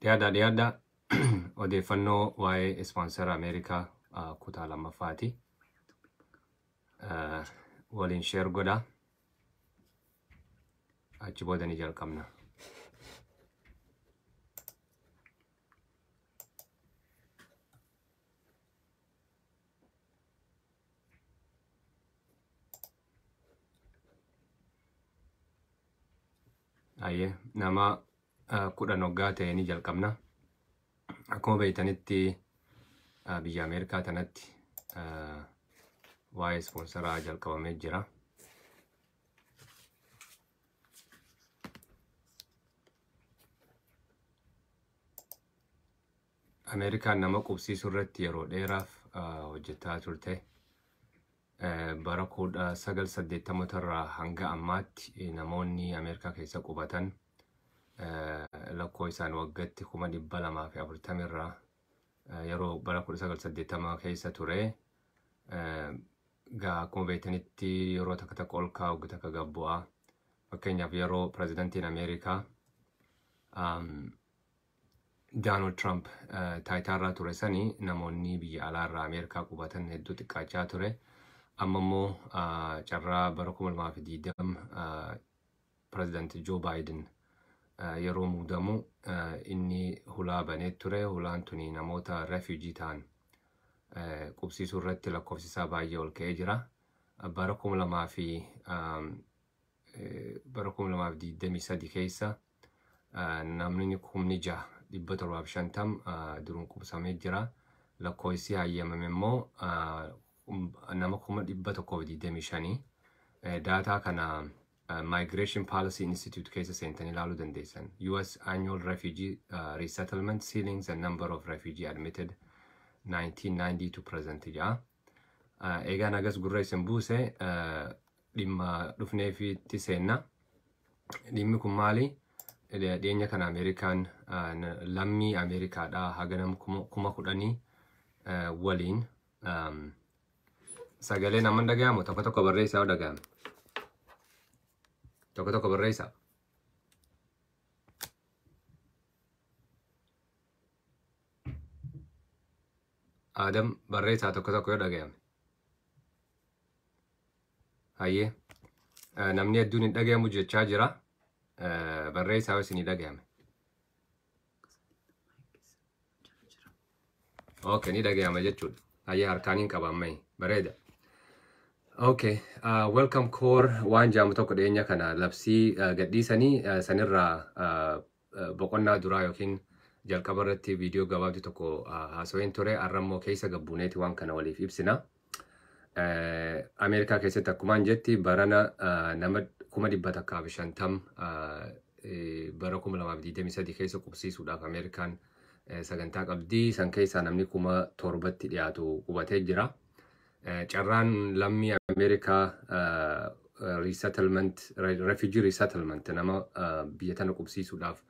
Dhiyaadhaa dhiyaadhaa odeeffannoo waa'ee ispoonsara Ameerikaa kutaa lammaffaati. Waliin share godhaa. Achi booda ni jalqabna. Ayyee nama 10 hoggaa ta'e ni jalqabna. Akkuma beektanitti biyya Ameerikaa tanatti waa'ee ispoonsaraa jalqabamee jira. Ameerikaan nama qubsiisuu irratti yeroo dheeraaf hojjetaa turte. Bara 1980 irraa hanga ammaatti namoonni Ameerikaa keessa qubatan lakkoofsaan waggaatti 240,000 irraa yeroo bara 1980 keessa ture. Gaa akkuma beektanitti yeroo takka takka ol kaa'u wagga takka gad bu'aa. Fakkeenyaaf yeroo pirezidantiin Ameerikaa Donald Trump taayitaarraa ture sani namoonni biyya alaarraa Ameerikaa qubatan hedduu xiqqaachaa ture. Amma immoo carraa bara 2020 pirezidanti Joe Biden yeroo muudamu inni hulaa banee ture. Hulaan tuni namoota refugee ta'an qubsiisuu irratti lakkoofsi isaa baay'ee ol ka'ee jira. Bara 2023 keessa namni 6,750 duruun qubsamee jira. Lakkoofsi hayyamame immoo nama 125,000. Daataa kana Migration Policy Institute keessa seentanii ilaaluu dandeessan. US Annual Refugee Resettlement Ceilings and Number of Refugee Admitted 1990 to present jedha. Egaa nagas gurra isin buuse dhimma dhufneefitti seenna. Dhimmi kun maali? Dhiyeenya kana Ameerikaan lammii Ameerikaadhaa haga nama 10,000 waliin sagalee nama hin dhagahamu tokko tokko barreessaa yoo dhagahame. Tokko tokko barreessaa. Adam barreessaa tokko tokko yoo dhagahame. Hayyee namni hedduun hin dhagahamu jechaa jira. Barreessaa yoo isinii dhagahame. Okay, ni dhagahama jechuudha. Hayyee harkaaniin qaba ammayi. Bareeda. Okay, Welcome Corps waan jaamu tokko dhiyeenya kana labsii gadhiisanii sanirraa boqonnaa duraa yookiin jalqaba irratti viidiyoo gabaabduu tokko haasaween ture. Har'a immoo keessa gabbuuneeti waan kana waliif ibsina. Ameerikaa keessatti akkumaan jetti barana nama 150,000 bara 2023 keessa qubsiisuudhaaf Ameerikaan sagantaa qabdi. San keessaa namni 7,000tti dhiyaatu qubatee jira. Carraan lammii Ameerikaa resettlement, refugee resettlement nama biyya tana qubsiisuudhaaf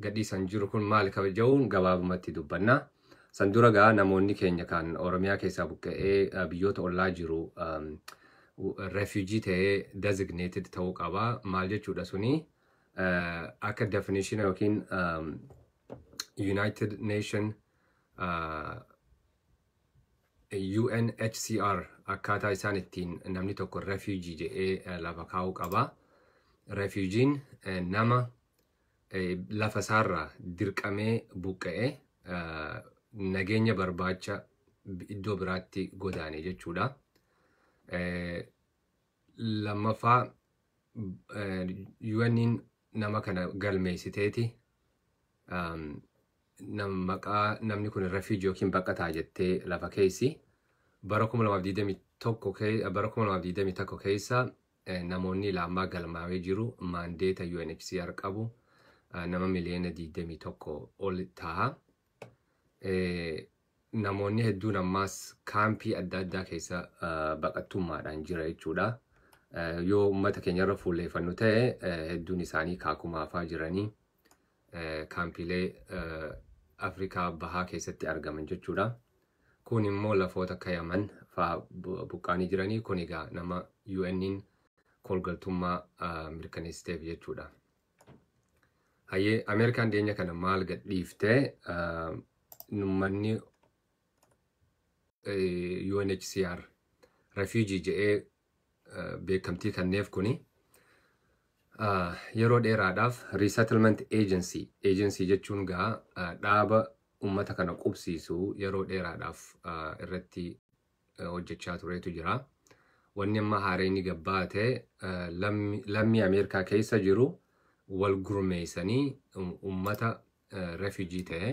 gadhiisan jiru kun maali kabaja'uun gabaabumatti dubbanna. San dura gaa namoonni keenya kan Oromiyaa keessaa buqqa'ee biyyoota ollaa jiru refugee ta'ee designated ta'uu qaba. Maal jechuudha suni akka definition yookiin United Nation UNHCR akkaataa isaan ittiin namni tokko refugee jedhee lafa kaa'uu qaba. Refugee'n nama lafa isaarraa dirqamee buqqa'ee nageenya barbaacha iddoo biraatti godaane jechuudha. Lammaffaa UN'n nama kana galmeessiteeti maqaa namni kun refugee yookiin baqataa jettee lafa keessi. Bara 2021 bara 2021 keessa namoonni lammaa galmaa'ee jiru maandeeta UNHCR qabu nama miliyoona 21 ol ta'a. Namoonni hedduun ammaas kaampii adda addaa keessa baqattummaadhaan jira jechuudha. Yoo uummata keenyarra fuulleeffannu ta'e hedduun isaanii kaakumaafaa jiranii kaampiilee Afrikaa bahaa keessatti argaman jechuudha. Kun immoo lafoota akka Yaman fa'aa buqqaanii jiranii kun egaa nama UN'n kolgaltummaa mirkaneessiteef jechuudha. Hayyee, Ameerikaan dhiyeenya kana maal gadhiiftee? Uummanni UNHCR refugee jedhee beekamtii kenneef kuni yeroo dheeraadhaaf resettlement agency, agency jechuun gaa dhaaba uummata kana qubsiisu, yeroo dheeraadhaaf irratti hojjechaa tureetu jira. Wanni amma haareenni gabbaate lammii Ameerikaa keessa jiru wal gurmeessanii uummata refugee ta'e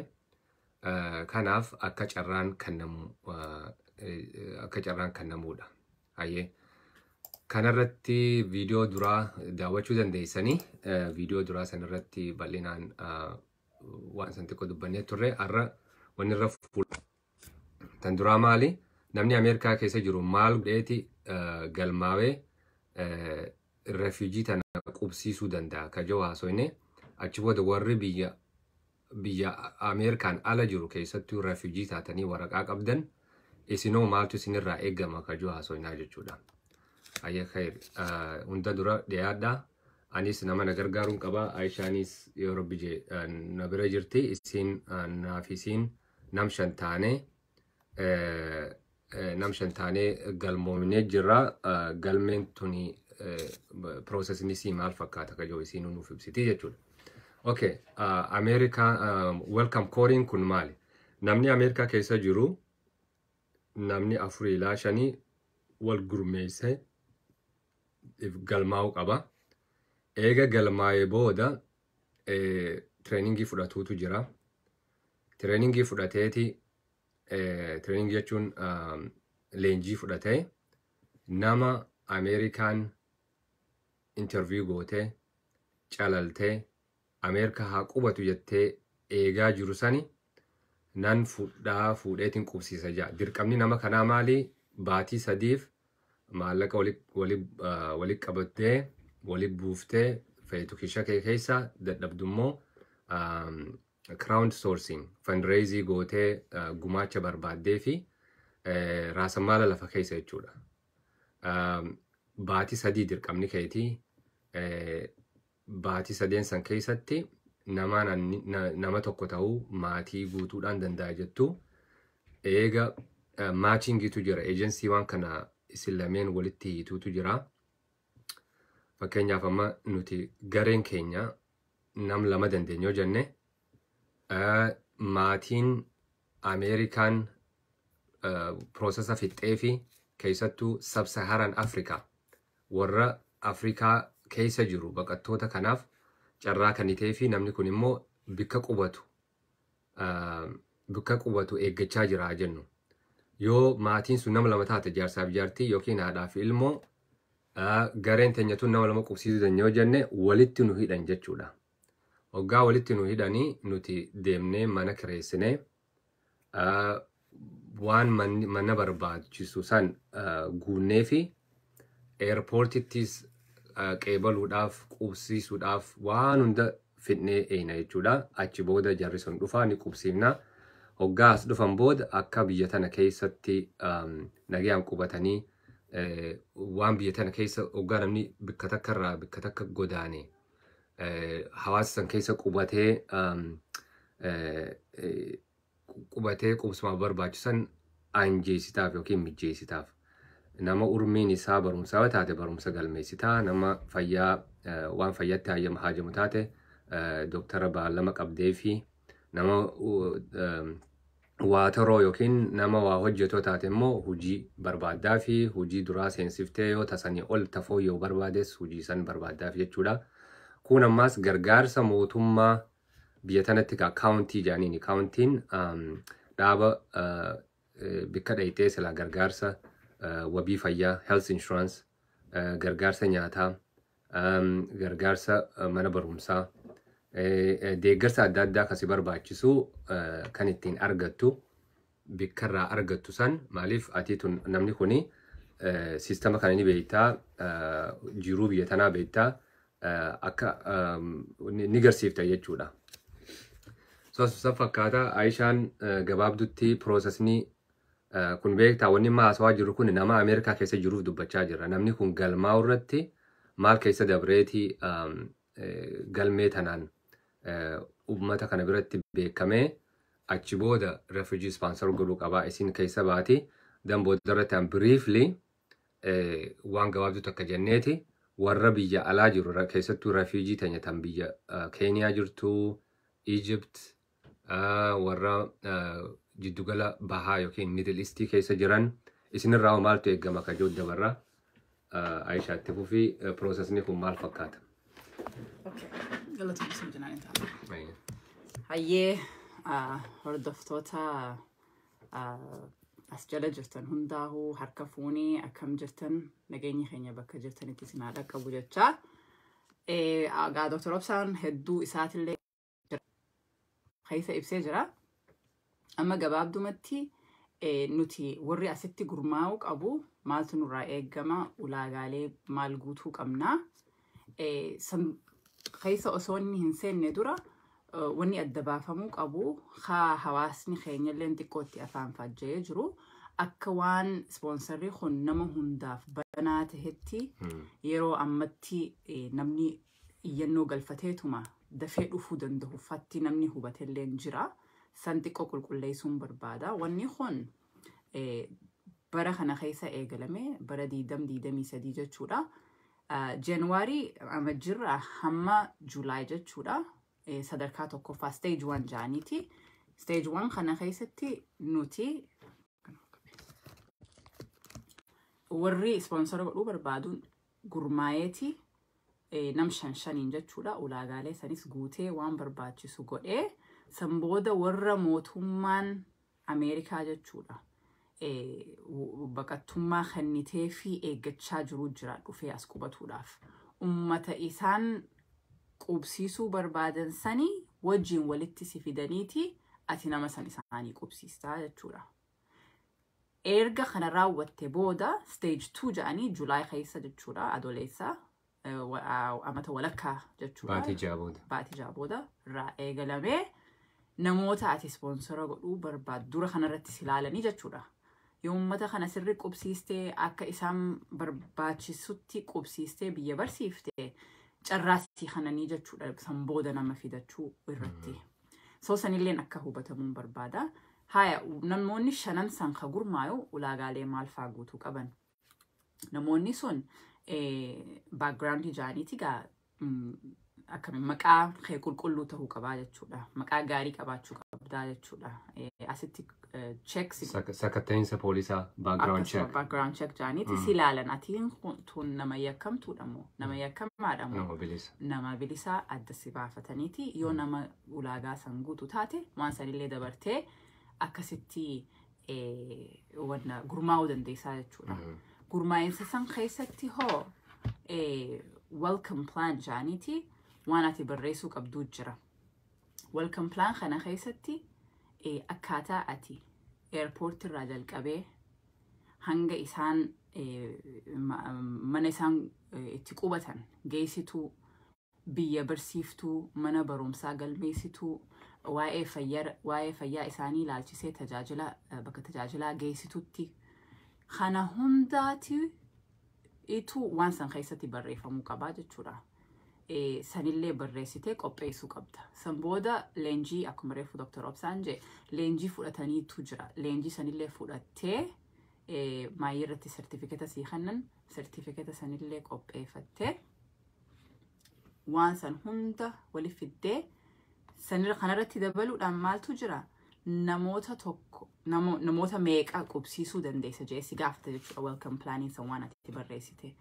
kanaaf akka carraan kennamuudha. Hayyee. Kanarratti viidiyoo duraa daawwachuu dandeessanii, viidiyoo duraa sanarratti bal'inaan waan san xiqqoo dubbannee turre. Har'a wanni irra fuula. Tan duraa maali? Namni Ameerikaa keessa jiru maal godheeti galmaawee refugee tana qubsiisuu danda'a ka jiru haasofne. Achi booda warri biyya Ameerikaan ala jiru, keessattuu refugee taatanii waraqaa qabdan, isinoo maaltu isinirraa eegama ka jiru haasofnaa jechuudha. Ayya khayr, hunda dura dhiyaadha. Anis nama na gargaaruun qaba. Aayishaanis yoo Rabbi jee na bira jirti. Isiin naaf isiin nam 5 taanee galmoomnee jirra. Galmeen tuni processni isii maal fakkaata ka jiru isiin nuuf ibsiti jechuudha. Okay, Ameerikaa Welcome Corps kun maali? Namni Ameerikaa keessa jiru namni afurii ilaa shanii wal gurmeessee galmaa'uu qaba. Eega galmaa'ee booda trainingii fudhatuutu jira. Trainingii fudhateeti, trainingii jechuun leenjii fudhatee, nama Ameerikaan interview gootee calaltee Ameerikaa haa qubatu jettee eegaa jiru sani nan fudhaa, fuudheetiin qubsiisa jedha. Dirqamni nama kanaa maali? Baatii 3f maallaqa wali qabattee, wali buuftee, feetu kisha kee keessa, dadhabdummoo crowd sourcing fundraising gootee gumaacha barbaaddee fi raasamaala lafa keessa jechuudha. Baatii 3 dirqamni keetii. Baatii 3n san keessatti nama tokko ta'uu maatii guutuudhaan danda'a jettu eega matchingiitu jira. Eejensii waan kana isin lameen walitti hiituutu jira. Fakkeenyaaf, amma nuti gareen keenya nam lama dandeenye yoo jenne, maatiin Ameerikaan processa fixxee fi keessattuu Sub-Saharan Afrikaa, warra Afrikaa keessa jiru baqattoota kanaaf carraa kennitee fi namni kun immoo bikka qubatu eeggachaa jira jennu. Yoo maatiin sun nama lama taate, jaarsaaf jaartii yookiin haadhaa fi ilmoo, gareen teenya tun nama lama qubsiisuu dandeenya yoo jenne, walitti nu hidhan jechuudha. Hoggaa walitti nu hidhanii, nuti deemnee mana kireessinee waan mana barbaachisu san guunnee fi airportittis qeebaluudhaaf, qubsiisuudhaaf waan hunda fidnee eeyna jechuudha. Achi booda jarri sun dhufaa ni qubsiifna. Hoggaa as dhufan booda akka biyya tana keessatti nagayaan qubatanii, waan biyya tana keessa hoggaa namni bikka takka irraa bikka takka godaane hawaasa san keessa qubatee qubsuma barbaachisan anjeessitaaf yookiin mijjeessitaaf. Nama urmiin isaa barumsaa taate barumsa galmeessitaa, nama fayyaa waan fayyatti haajamu taate dooktara baallama qabdee fi nama waa toroo yookiin nama waa hojjetoo taate immoo hojii barbaaddaa fi hojii duraa seensiftee, yoo tasanii ol tafooyyoo barbaades hojii san barbaaddaaf jechuudha. Kun ammaas gargaarsa mootummaa biyya tanatti ka county jedhaniini. Countyn dhaaba bikka dhayitee silaa gargaarsa wabii fayyaa, health insurance, gargaarsa nyaataa, gargaarsa mana barumsaa, deeggarsa adda addaa kasi barbaachisu kan ittiin argattu, bikkarraa argattu san. Maaliif ati tun namni kuni systema kana ni beektaa, jiruu biyya tanaa beektaa, akka ni garsiifta jechuudha. So san fakkaata. Aayishaan gabaabdutti processni kun beektaa, wanni amma haasawaa jiru kun nama Ameerikaa keessa jiruuf dubbachaa jira. Namni kun galmaa'u irratti maal keessa dabreetii galmee tanaan Uummata kana biratti beekamee achi booda refugee sponsor godhuu qabaa isin keessa baati. Dan booda irratti an briefly waan gabaabduu takka jenneeti warra biyya alaa jiru, keessattuu refugee teenya tan biyya Keeniyaa jirtu, Egypt, warra jiddugala bahaa yookiin Middle East keessa jiran isinirraa hoo maaltu eegama ka jiru dabarra. Aishaatti fufii, processni kun maal fakkaata? Okay. Galatoomii sun jinaan ta'a. Hayyee, hordoftoota as jala jirtan hundaa'uu, harka fuunii, akkam jirtan? Nageenya keenya bakka jirtanitti isin haa dhaqqabu jechaa. Egaa Dr. Obsaan hedduu isaatillee keessa ibsee jira. Amma gabaabdumatti nuti warri asitti gurmaa'uu qabu maaltu nurraa eegama, ulaagaalee maal guutuu qabnaa. Keessa osoo inni hin seenne dura wanni adda baafamuu qabu haa hawaasni keenyallee xiqqootti afaan faajja'ee jiru, akka waan sponsorri kun nama hundaaf banaa tahetti yeroo ammatti namni iyyannoo galfateetuma dafee dhufuu danda'u fatti namni hubatellee jira. San xiqqoo qulqulleessuun barbaada. Wanni kun bara kana keessa eegalame, bara 2023 jechuudha. January amajjirraa hamma July jechuudha. Sadarkaa tokkoffaa stage one jaaniiti. Stage one kana keessatti nuti warri sponsora godhuu barbaaduun gurmaayeeti nam shan shaniin jechuudha. Ulaagaalee sanis guutee waan barbaachisu godhee san booda warra mootummaan Ameerikaa jechuudha baqattummaa kennitee fi eeggachaa jiru jira dhufee as qubatuudhaaf. Ummata isaan qubsiisuu barbaadan sanii wajjin walitti si fidaniiti ati nama san isaanii qubsiistaa jechuudha. Erga kana raawwatte booda stage 2 jedhanii July keessa jechuudha, adoleessa amata walakkaa jechuudha. Baatii 6 booda. Baatii 6 booda irraa eegalamee namoota ati sponsora godhuu barbaaddu dura kanarratti si ilaalanii jechuudha. Yoo uummata kana sirri qubsiistee, akka isaan barbaachisutti qubsiistee biyya barsiifte, carraa si kananii jechuudha san booda nama fidachuu irratti. So sanilleen akka hubatamuun barbaada. Haya, namoonni shanan san ka gurmaayu ulaagaalee maal faa guutuu qaban? Namoonni sun background ijaaniiti gaa akkami maqaa kee qulqulluu ta'uu qabaa jechuudha. Maqaa gaarii qabaachuu qabdaa jechuudha. Asitti check Sakatta'insa poolisaa, background check. Background check jaaniiti si ilaalan, atiin tun nama yakkamtuudha moo nama yakkamaadha moo Nama bilisa. Nama bilisaa adda si baafataniiti yoo nama ulaagaa san guutu taate waan sanillee dabartee akkasitti wanna gurmaa'uu dandeessaa jechuudha. Gurmaa'insa san keessatti hoo welcome plan jaaniiti waan ati barreessuu qabduu jira. Welcome plan kana keessatti akkaataa ati airport irraa jalqabee hanga isaan mana isaan itti qubatan geessituu, biyya barsiiftuu, mana barumsaa galmeessituu, waa'ee fayyaa isaanii ilaalchisee tajaajila bakka tajaajilaa geessitutti kana hundaati itu waan san keessatti barreeffamuu qabaa jechuudha. Sanillee barreessitee qopheessuu qabda. San booda leenjii, akkuma reefu Dr. Obsaan jee, leenjii fudhataniitu jira. Leenjii sanillee fudhattee maayii irratti sertifikeeta sii kennan, sertifikeeta sanillee qopheeffattee waan san hunda wali fiddee sanirra kanarratti dabaluudhaan maaltu jira? Namoota tokko namoota meeqa qubsiisuu dandeessa jee si gaafata jechuudha welcome planiin san waan ati barreessite.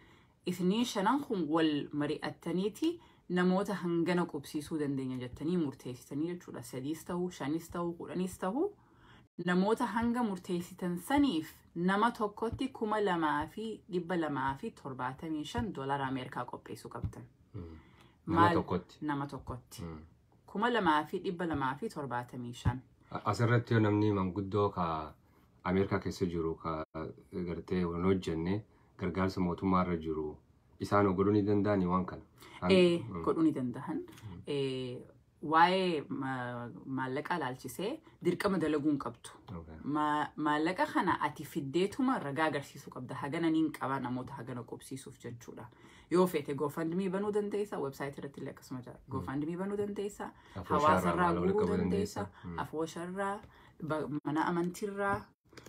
Isiniin shanan kun wal mari'attaniiti namoota hangana qubsiisuu dandeenya jettanii murteessitanii jechuudha. Sadiis ta'uu, shanis ta'uu, 10s ta'uu, namoota hanga murteessitan saniif nama tokkotti 2,275 doolara Ameerikaa qopheessuu qabdan. Nama tokkotti. Nama tokkotti. 2,275. Asirratti yoo namni manguddoo ka Ameerikaa keessa jiru ka gartee hin hojjenne, gargaarsa mootummaa irra jiru, isaan godhuu ni danda'anii waan kana? Ee, godhuu ni danda'an. Waa'ee maallaqa ilaalchisee dirqama dalaguu hin qabdu. Maallaqa kana ati fiddeetuma ragaa agarsiisuu qabda. Hagana niin qaba namoota hagana qubsiisuuf jechuudha. Yoo feete GoFundMe banuu dandeessa, website irratti illee akkasuma jira. GoFundMe banuu dandeessa, hawaasarraa guuruu dandeessa, afoosharraa, mana amantiirraa,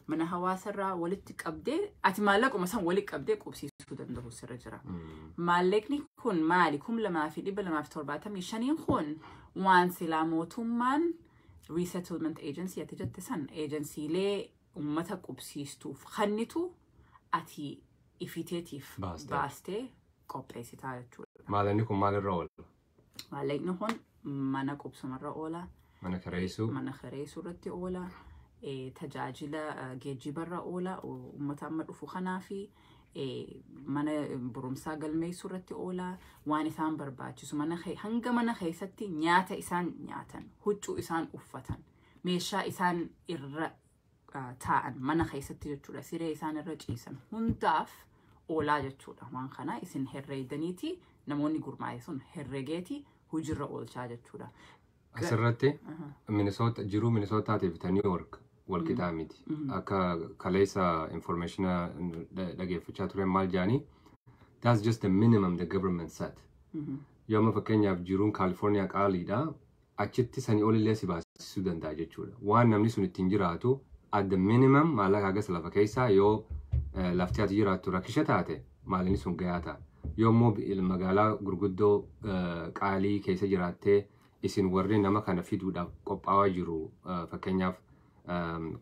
mana hawaasarraa walitti qabdee ati maallaquma san walitti qabdee qubsiisuu danda'u sirra jira. Maallaqni kun maali? 2,275n kun waan silaa mootummaan resettlement agency ati jette san, agencylee uummata qubsiistuuf kennitu, ati ifiteetiif baastee qopheessitaa jechuudha. Maallaqni kun maalirra oola? Maallaqni kun mana qubsumarra oola. Mana kireessuu. Mana kireessuu irratti oola. Tajaajila geejjibarra oola uummata amma dhufu kanaa fi mana barumsaa galmeessuu irratti oola, waan isaan barbaachisu, mana hanga mana keessatti nyaata isaan nyaatan, huccuu isaan uffatan, meeshaa isaan irra taa'an mana keessatti jechuudha, siree isaan irra ciisan hundaaf oolaa jechuudha. Waan kana isin herreeydaniiti, namoonni gurmaa'e sun herregeeti hojiirra oolchaa jechuudha. Asirratti Minisoota jiruu Minisootaatiif ta New York wal qixaa miti. Akka kaleessa information dhageeffachaa ture maal jaanii, that's just the minimum the government set. Yoo amma fakkeenyaaf jiruun Kaalifoorniyaa qaaliidha, achitti sanii olillee si baasisuu danda'a jechuudha. Waan namni sun ittiin jiraatu at the minimum maallaqa hagas lafa keessaa, yoo lafti ati jiraattu rakkisha taate maallaqni sun gahaa ta'a. Yoo immoo magaalaa gurguddoo qaalii keessa jiraattee isin warri nama kana fiduudhaaf qophaa'aa jiru, fakkeenyaaf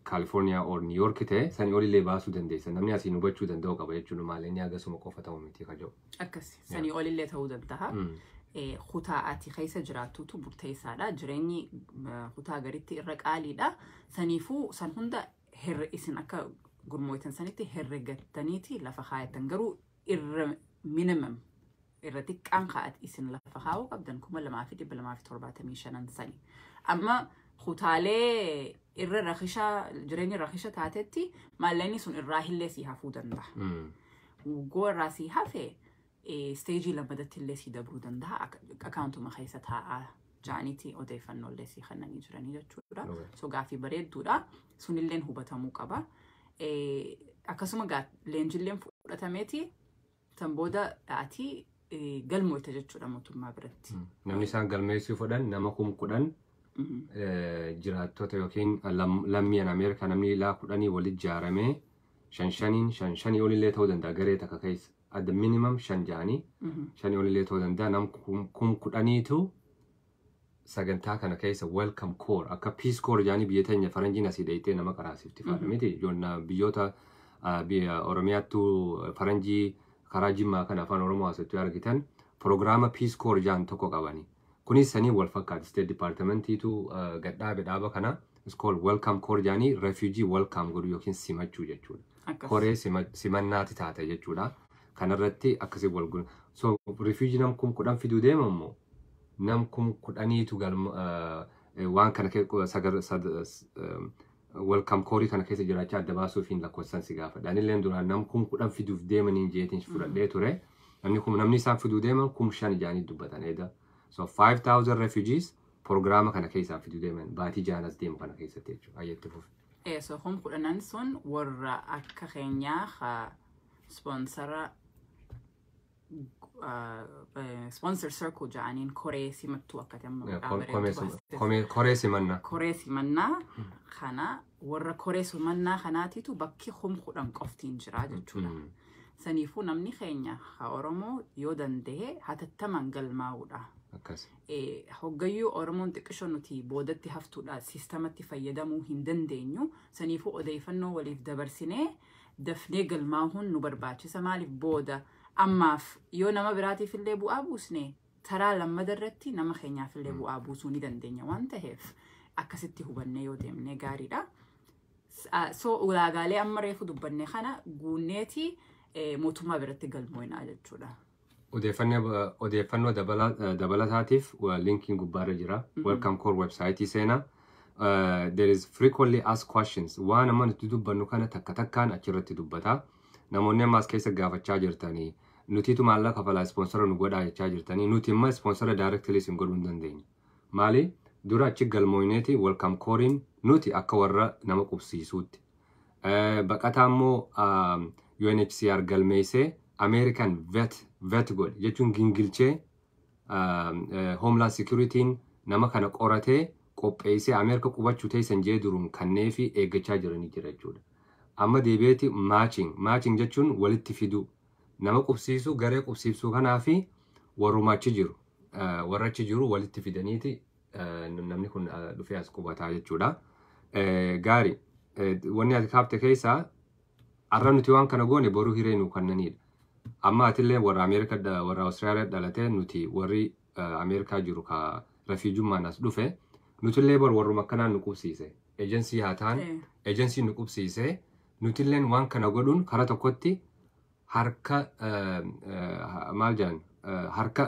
Kaalifoorniyaa or New York ta'e, sanii olillee baasuu dandeessa. Namni asiin hubachuu danda'u qaba jechuudha, maallaqni hagasuma qofa ta'u miti ka jedhu. Akkas, sanii olillee ta'uu danda'a. Kutaa ati keessa jiraattutu murteessaadha. Jireenyi kutaa garitti irra qaaliidha. Saniifuu san hunda herre isin akka gurmooytan sanitti herregattaniiti lafa kaayattan, garuu irra minimum, irra xiqqaan kaa'at isin lafa kaa'uu qabdan 2,275n sani. Amma kutaalee irra rakisha, jireenya rakisha taatetti maallaqni sun irraa illee si hafuu danda'a. Goo irraa si hafe stage lammadatti illee si dabruu danda'a. Accountuma keessa taa'aa ja'aniiti odeeffannoo illee si kennanii jiranii jechuudha. So gaaffii bareedduudha. Sunilleen hubatamuu qaba. Akkasuma leenjilleen fudhatameeti san booda ati galmoota jechuudha mootummaa biratti. Namni isaan galmeessuu fudhan nama 10,000 jiraattota yookiin lammiin Ameerikaa, namni ilaa 10 walitti ijaaramee, shan shaniin, shan shanii olillee ta'uu danda'a garee takka keessa. At the minimum shan ja'anii, shanii olillee ta'uu danda'a, nam 10,000tu sagantaa kana keessa Welcome Corps, akka Peace Corps jedhanii biyya teenya faranjiin asii dheeyitee nama qaraasifti faadha miti. Ijoollee biyyoota biyya Oromiyaattuu faranjii karaa Jimmaa kan afaan Oromoo haasoftu argitan proogiraama Peace Corps jedhan tokko qabani. Kunis sanii wal fakkaata. State Departmentiitu gadhaabe dhaaba kana. It's called Welcome Corps jedhanii, refugee welcome godhu yookiin simachuu jechuudha. Koree simannaati taate jechuudha. Kanarratti akkasii wal godhu. So refugee nam 10,000 fiduu deema immoo nam 10,000tu galma waan kana Welcome Corps kana keessa jiraachaa adda baasuuf hin lakkoofsan si gaafadha. Anillee duraan nam 10,000 fiduuf deemaniin jeetiin fudhadhee ture. Namni isaan fiduu deeman 5,000 jaanii dubbatan eeda. So 5000 refugees proogiraama kana keessaa fiduu deeman baatii jaanas deemu kana keessatti jechuudha. Ayyetti fufi. So 10,000n sun warra akka keenyaa ha sponsor circle ja'aniin, koree simattuu akka ta'e maqaa bareedu baaste. Koree simannaa. Koree simannaa kana, warra koree simannaa kanaatitu bakki 10,000 qoftiin jira jechuudha. Saniifuu namni keenya ha Oromoo yoo danda'e hatattamaan galmaa'uudha. Hoggayyuu Oromoon xiqqishoo nuti boodatti haftuudha, systematti fayyadamuu hin dandeenyu. Saniifuu odeeffannoo waliif dabarsinee dafnee galmaa'uun nu barbaachisa. Maaliif, booda ammaaf yoo nama biraatiif illee bu'aa buusne, taraa lammada irratti nama keenyaaf illee bu'aa buusuu ni dandeenya waan ta'eef akkasitti hubannee yoo deemne gaariidha. So ulaagaalee amma reefu dubbanne kana guunneeti mootummaa biratti galmoonaa jechuudha. Odeeffannoo dabalataatiif linkiin gubbaarra jira. Welcome Corps website seenaa. There is frequently asked questions. Waan amma nuti dubbannu kana takka takkaan achirratti dubbata. Namoonni ammaas keessa gaafachaa jirtanii. Nutiitu maallaqa kafalaa sponsor nu godhaa jechaa jirtanii. Nuti immoo sponsor directly isin godhuu hin dandeenyu. Maali, dura achi galmooyneeti Welcome Corpsiin nuti akka warra nama qubsiisuutti. Baqataa immoo UNHCR galmeessee, American vet godhe jechuun gingilchee, Homeland Security'n nama kana qoratee qopheessee Ameerika qubachuu teessan jee duruun kanneefi eeggachaa jiranii jira jechuudha. Amma deebi'eeti matching jechuun walitti fiduu, nama qubsiisuu, garee qubsiisuu kanaa fi warruma achi jiru, warra achi jiru walitti fidaniiti namni kun dhufee as qubataa jechuudha. Gaarii, wanni ati kaafte keessaa har'a nuti waan kana goone boruu hiree nuu kennanidha. Amma atillee warra Ameerikaa, warra Awustiraaliyaa dhalatee, nuti warri Ameerikaa jiru ka refugeeummaan as dhufe, nutillee bar warruma akkanaan nu qubsiise. Ejensii haa ta'an, ejensii nu qubsiise, nutilleen waan kana godhuun karaa tokkotti harka maal jedhan, harka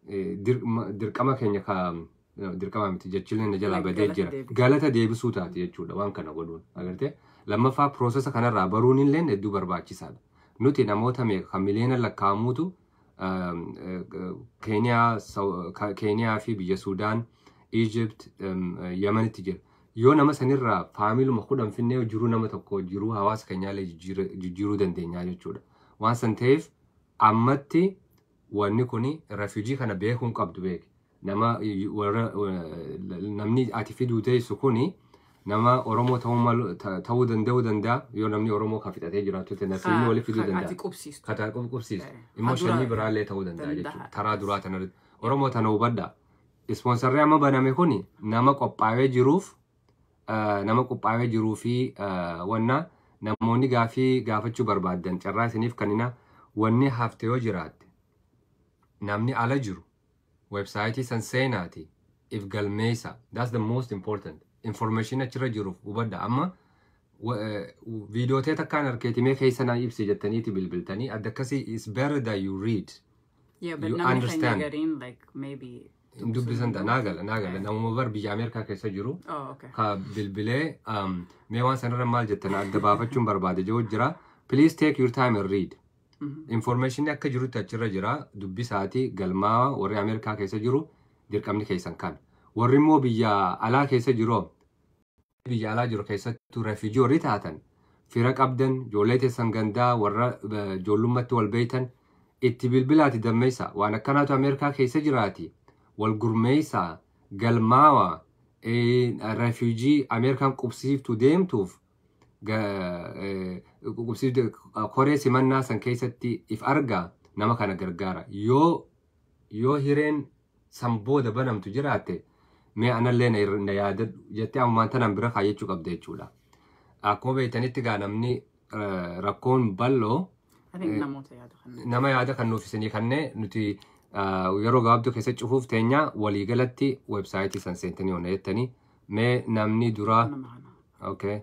dirqama keenya ka dirqama miti jechillee na jalaa badee jira. Galata deebisuu taate jechuudha waan kana godhuun. Agartee, lammaffaa processa kanarraa baruun illee hedduu barbaachisaadha. Nuti namoota meeqa kan miliyoona lakkaa'amuutu Keeniyaa fi biyya Suudaan, Egypt, Yemenitti jira. Yoo nama sanirraa familyuma 10 finnee jiruu nama tokko, jiruu hawaasa keenyaallee jijjiiruu dandeenya jechuudha. Waan san ta'eef ammatti wanni kuni refugee kana beekuun qabdu beeki. Nama warra namni ati fiduu teessu kuni nama Oromoo ta'uu ta'uu danda'uu danda'a, yoo namni Oromoo kan fixatee jiraatu ta'e nasiibni walitti fiduu danda'a. Ati qubsiistu. Kataa qubsiistu. Immoo sanyii biraallee ta'uu danda'a jechuudha. Taraa duraa tanarratti. Oromoo tana hubadhaa. Sponsorri amma baname kuni nama qophaa'ee jiruuf, nama qophaa'ee jiruu fi wanna namoonni gaafii gaafachuu barbaaddan carraa isiniif kannina. Wanni hafte yoo jiraatte, namni ala jiru websiteii san seenaati if galmeessa. That's the most important information achirra jiruuf hubadha. Amma viidiyootee takkaan arkeetimee keessa naa ibsi jettaniiti bilbiltanii adda akkasii is better that you read. Yeah, but You namni keenya understand. gariin like maybe Dubbisan ta'a, naa gala, naa gala. Namuma bar biyya Ameerikaa keessa jiru Oh, okay. ka bilbilee mee waan sanarra maal jettan adda baafachuun barbaade jiru jira. Please take your time and read. Information akka jirutti achirra jira. Dubbisaati galmaa. Warri Ameerikaa keessa jiru dirqamni keessan kan. Warri immoo biyya alaa keessa jiru, biyya alaa jiru keessattuu refugee warri taatan, fira qabdan, ijoollee teessan gandaa, warra ijoollummaatti wal beeytan itti bilbilaati dammeessa. Waan akkanaatu Ameerikaa keessa jiraati. Wal gurmeessaa, galmaawa, refugee Ameerikaan qubsiiftu deemtuuf qubsiiftu koree simannaa san keessatti if argaa, nama kana gargaara. Yoo hireen san booda banamtu jiraatte, mee anallee na yaadadhu jettee ammaan tanaan bira kaayyachuu qabda jechuudha. Akkuma beektanitti gaa namni rakkoon bal'oo I think namoota yaada kana. Nama yaada kan nuuf isinii kannee nuti yeroo gabaabduu keessatti cufuuf teenya. Waliigalatti websiteii san seentanii hona jettanii mee namni duraa Nama kana. Okay.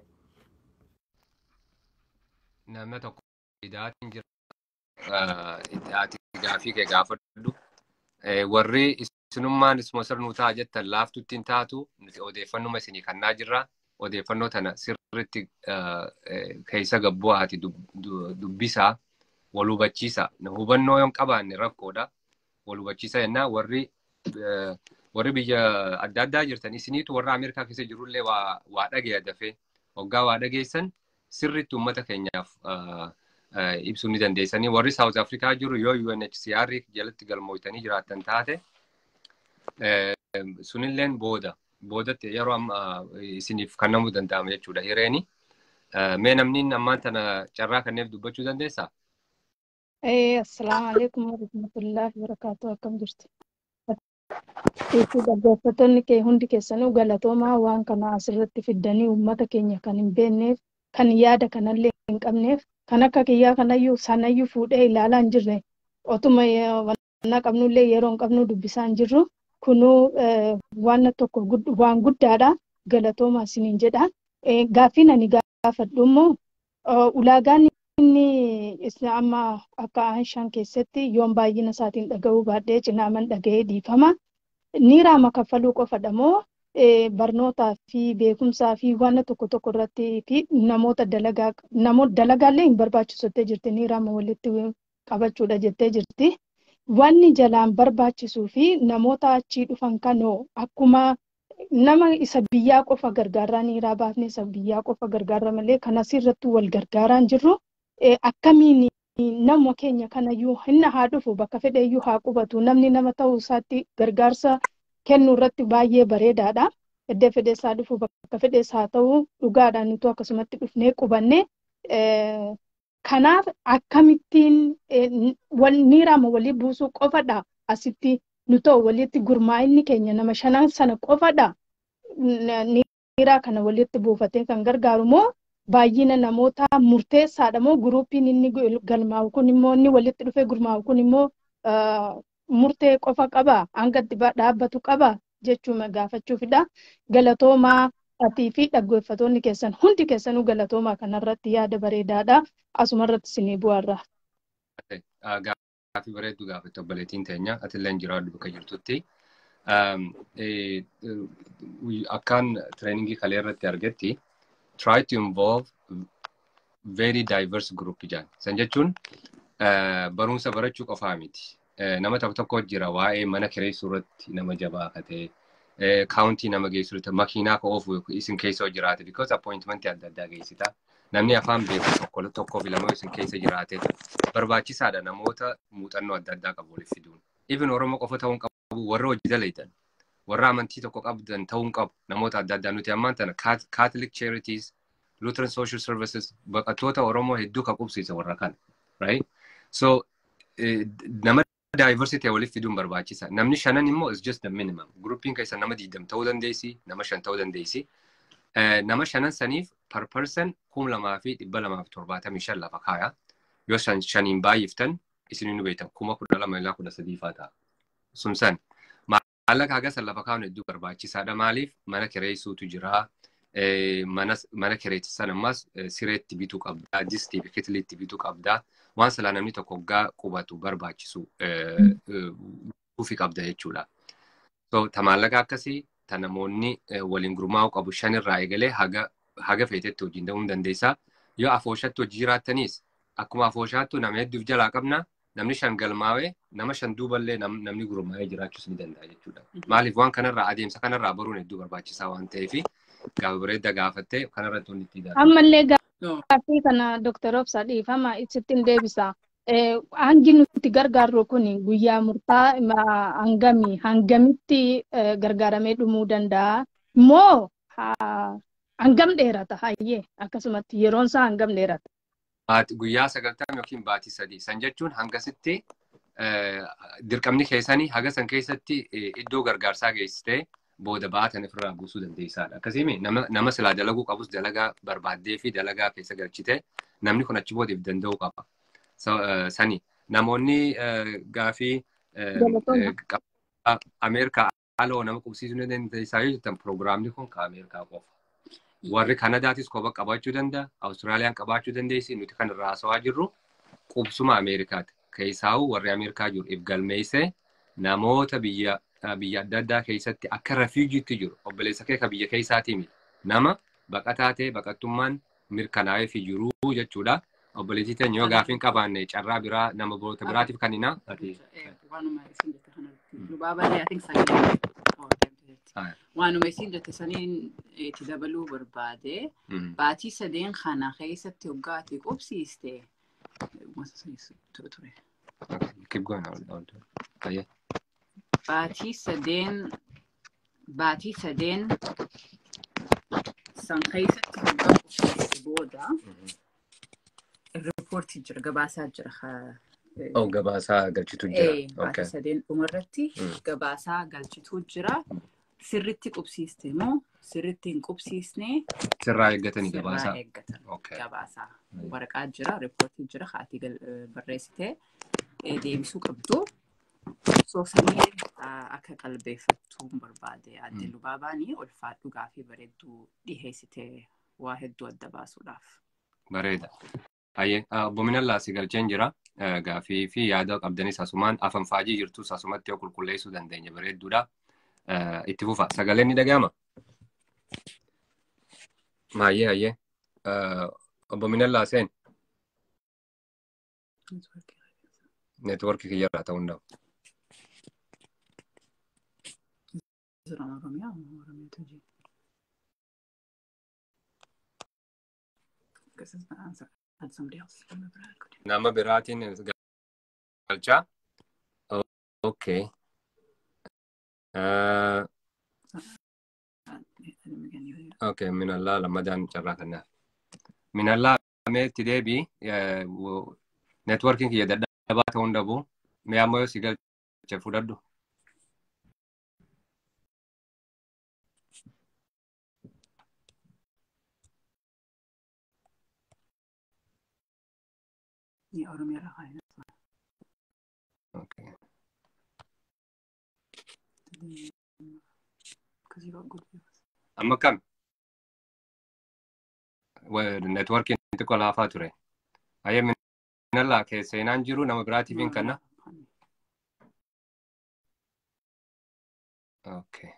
Nama tokko idaatiin jira. Ati gaafii kee gaafadhu. Warri isinummaan sponsor nuu ta'a jettan laaftutti hin taatu, nuti odeeffannuma isinii kannaa jirra. Odeeffannoo tana sirriitti keessa gabbu'aati dubbisaa, wal hubachiisa. Hubannoo yoo hin qabaanne rakkoodha. Wal hubachiisa jennaa. Warri biyya adda addaa jirtan isiniitu warra Ameerikaa keessa jirullee waa dhageeya dafee. Hoggaa waa dhageessan sirriitti uummata keenyaaf ibsuu ni dandeessanii. Warri South Africa jiru yoo UNHCR jalatti galmooytanii jiraattan taate, sunilleen booda boodatti yeroo amma isiniif kennamuu danda'ama jechuudha hireeni. Mee namni ammaan tana carraa kanneef dubbachuu dandeessaa? Assalaamu alaikum warahmatullahi wabarakatuh. Akkam jirtu? Fi dhaggeeffattoonni kee hundi keessanuu galatoomaa. Waan kana asirratti fiddanii uummata keenya kan hin beekneef, kan yaada kanallee hin qabneef, kan akka kiyyaa kanayyuu sanayyuu fuudhee ilaalaa hin jirre, otuma wannaa qabnullee yeroo hin qabnu dubbisaa hin jirru, kunuu waan tokko waan guddaadha, galatoomaa isiniin jedha. Gaaffiin ani gaafadhu immoo ulaagaan inni amma akka Aanshaan keessatti yoon baay'ina isaatiin dhaga'uu baadhee cinaaman dhaga'ee dhiifama. NIRAma kaffaluu qofadha moo barnootaa fi beekumsaa fi waan tokko tokko irratti fi namoota dalagaa, namoota dalagaallee hin barbaachisu jettee jirti, NIRAma walitti qabachuudha jettee jirti. Wanni jalaan barbaachisuu fi namoota achii dhufan kanoo akkuma nama isa biyyaa qofa gargaarraa niiraa baafne isa biyyaa qofa gargaarra malee kan asirratti wal gargaaraan jirru akkamiin nama keenya kanayyuu hinna haa dhufu bakka fedheyyuu haa qubatu namni nama ta'uu isaatti gargaarsa kennuu irratti baay'ee bareedaadha. Iddoo fedhees haa dhufu bakka fedhees haa ta'u dhugaadhaan nuti akkasumatti dhufnee qubanne kanaaf akkamittiin niiraama walii buusuu qofadha asitti nu ta'u walitti gurmaa'inni keenya nama shanan sana qofadha niiraa kana walitti buufatee kan gargaaru moo baay'ina namoota murteessaadha moo guruupiin inni galmaa'u kun immoo inni walitti dhufee gurmaa'u kun immoo murtee qofa qaba hanga itti dhaabbatu qaba jechuun gaafachuufidha. Galatoomaa atii fi dhaggeeffattoonni keessan hundi keessanuu galatoomaa kanarratti yaada bareedaadha. Asumarratti isinii bu'aarra. Gaaffii bareedduu gaafatte obboleettiin teenya atillee jiraadhu bakka jirtutti. Akkaan trainingii kalee irratti argetti try to involve very diverse group jaan. San jechuun barumsa barachuu qofaa miti. Nama tokko tokko jira waa'ee mana kireessuu irratti nama jabaa akka ta'e, county nama geessu irratti makiinaa ka oofu isin keessa jiraate because appointment adda addaa geessita. Namni afaan beeku tokko tokkoo fi lama isin keessa jiraate barbaachisaadha namoota muuxannoo adda addaa qabu waliif fiduun. Even Oromoo qofa ta'uu hin qabu warra hojii dalaytan warra amantii tokko qabdan ta'uu hin qabu namoota adda addaa nuti ammaan tana Catholic Charities, Lutheran Social Services baqattoota Oromoo hedduu ka qubsiisa warra kana. Right? So nama diversity waliif fiduun barbaachisa. Namni shanan immoo is just the minimum. Groupiin keessa nama 20 ta'uu dandeessi, nama 5 ta'uu dandeessi. Nama shanan saniif per person 2,275 lafa kaaya. Yoo shaniin baay'iftan isin nu beektan 12,000 ilaa 13,000 faa ta'a. Sun san. Maallaqa haga san lafa kaa'uun hedduu barbaachisaadha. Maaliif mana kireessuutu jira. Mana kireessisan ammas sireetti bituu qabdaa, distii fi kitiliitti bituu qabdaa. Waan silaa namni tokko hoggaa qubatu barbaachisu ufi qabda jechuudha. So ta maallaqa akkasii ta namoonni waliin gurmaa'uu qabu shanirraa eegalee haga feetetti hojiin ta'uu dandeessaa. Yoo afooshatti hojii jiraattaniis akkuma afooshaattu nama hedduuf jalaa qabna namni shan galmaa'ee nama shan duuballee namni gurmaa'ee jiraachuus ni danda'a jechuudha. Maaliif waan kanarraa adeemsa kanarraa baruun hedduu barbaachisaa waan ta'eef gaafa bareedda gaafattee kanarratti wanti itti ilaalu. Ammallee gaaffii kana Dr. Obsa dhiifama isittiin deebisa. Hangi nuti gargaarru kun guyyaa murtaa hangamii hangamitti gargaaramee dhumuu danda'a moo hangam dheerata hayyee akkasumatti yeroon isaa hangam dheerata? Guyyaa 90 yookiin baatii 3 san jechuun hangasitti dirqamni keessanii haga san keessatti iddoo gargaarsaa geessitee booda baatan ofirraa buusuu dandeessaadha. Akkasiimi nama silaa dalaguu qabus dalagaa barbaaddee fi dalagaa keessa galchite namni kun achi booda if danda'uu qaba. Sani namoonni gaafii Ameerikaa aloo nama qubsiisuu ni dandeessaa yoo jettan piroogiraamni kun ka Ameerikaa qofa. Warri Kanadaatis kopha qabaachuu danda'a, Awustiraaliyaan qabaachuu dandeessi, nuti kan irraa haasawaa jirru qubsuma Ameerikaati. Keessaa'u warri Ameerikaa jiru if galmeessee namoota biyya biyya adda addaa keessatti akka refugeetti jiru obboleessa kee ka biyya keessaatii miti. Nama baqataa ta'e baqattummaan mirkanaa'ee fi jiru jechuudha. Obboleettii teenya yoo gaaffii hin qabaanne carraa biraa nama boota biraatiif kan hinaa. Waanuma isin jette kanatti lubaaballee I think sagalee waanuma isin jette saniin itti dabaluu barbaade baatii 3 kana keessatti hoggaati qubsiiste ture. Keep going. I'll do it. Baatii 3 san keessatti hoggaa qubsiiste booda riippoortii jira gabaasaa jira. Oh, gabaasaa galchitu jira. Baatii 3 dhumarratti gabaasaa galchitu jira. Sirritti qubsiiste moo sirritti hin qubsiisne? Sirraa eeggatanii gabaasaa. Sirraa eeggatan gabaasaa. Waraqaa jira, riippoortii jira, haati barreessitee deebisuu qabdu. So sanii akka qalbeeffattuu barbaade adde Lubaabaanii ulfaadhu gaafii bareedduu dhiheessitee waa hedduu adda baasuudhaaf. Bareeda. Hayyee obbo Minallaa si galcheen jira. Gaafii fi yaada qabdanis asumaan afan faajii jirtus asumatti yoo qulqulleessuu dandeenya bareedduudha. Itti fufa. Sagaleen ni dhaga'ama? Hayyee hayyee. Obbo Minallaa seen. Networkii kiyyarraa ta'uu hin dhabu. Is it on Oromia or Oromia 2G? Because it's the answer. Add somebody else. Nama biraatiin galchaa. Okay. Okay, minallaa lammadaan carraa kennaaf. Minallaa mee itti deebii networkiin kiyya dadhabaa ta'uu hin dhabu. Mee ammoo yoo si galche fudhadhu. Oromiyaa irraa kaa'e. Okay. Because you got good views. Amma kam? Networkiin xiqqoo laafaa ture. Ayyee minallaa keessa seenaan jiru nama biraatiif hin kenna. Okay.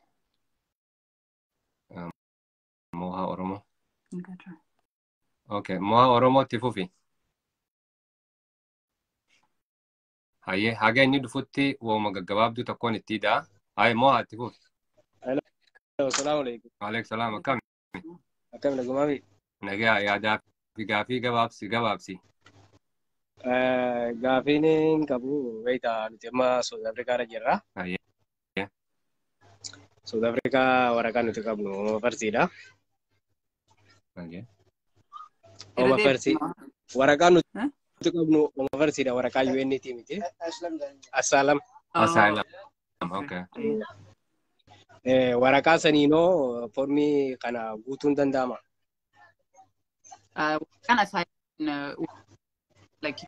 Mohaa Oromoo. Okay, try. Okay, Mohaa Oromootti fufi. Hayyee haga inni dhufutti wooma gaggabaabduu tokkoon itti hidhaa. Hayyee Mohaa itti fufi. Salaamu alaikum. Waalaikum salaam. Akkam? Akkam nagumaami? Nagaa yaadaa fi gaafii gabaabsi gabaabsi. Gaafiin hin qabu beektaa nuti amma South Africa irra jirra. Hayyee. South Africa waraqaa nuti qabnu Ooma Farsiidha. Hayyee. Ooma Farsii. Waraqaa nuti qabnu Ooma Farsiidha. Waraqaa UNT miti. Asaalam. Asylum. Okay. Waraqaa saniinoo formii kana guutuun danda'ama. Kan asylum like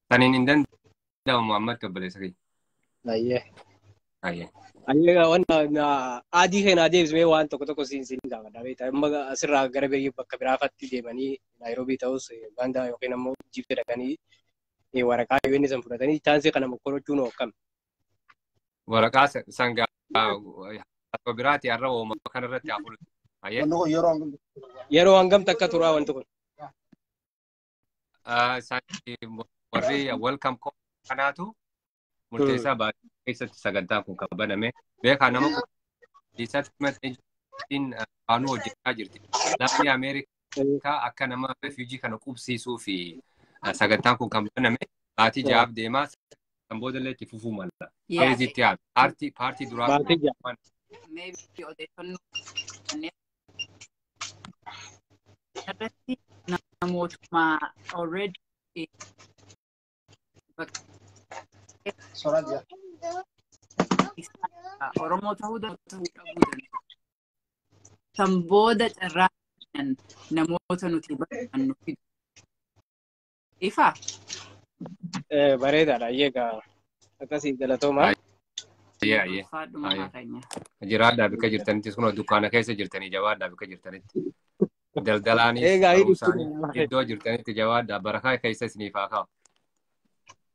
Saniin hin danda'amu ammatti obboleessa kiyya. Ayyee. Hayyee. Ayyee wanna adii kana adeemsifamee waan tokko tokko siin siin gaafadha beektaa. Amma asirraa gara biyya bakka biraafatti deemanii Naayiroobii ta'us Ugaandaa yookiin ammoo Ijipti dhaqanii waraqaa UN san fudhatanii chaansii kana mokkorochuun hokkam. Waraqaa sangaa haasoo biraati har'a wooma kanarratti haa fuudhu. Hayyee. Yeroo hangam takka turaa wanti kun? Warri welcome kanaatu murteessaa baay'ee keessatti sagantaan kun kan baname. Beekaa nama keessatti faanuu hojjechaa jirti. Lammii Ameerikaa akka nama refuujii kana qubsiisuu fi sagantaan kun kan baname baatii 6 deemaa kan boodallee itti fufuu mala. Feezitti haa paartii paartii duraa. Baatii 6. Maybe odeeffannoo kanneen irratti namootuma already bakka Oromoo ta'uu danda'u dhabuu danda'u. San booda carraa namoota nuti barbaannu fidu. Ifa? Bareedaadha. Ayyee egaa akkasii galatoomaa. Ayyee ayyee. Faadhuma keenya. Jiraadhaa bakka jirtanittis kun dukkaana keessa jirtanii jabaadhaa bakka jirtanitti. Daldalaanis Egaa barumsaanis iddoo jirtanitti jabaadhaa barakaa keessa isiniif haa kaa'u.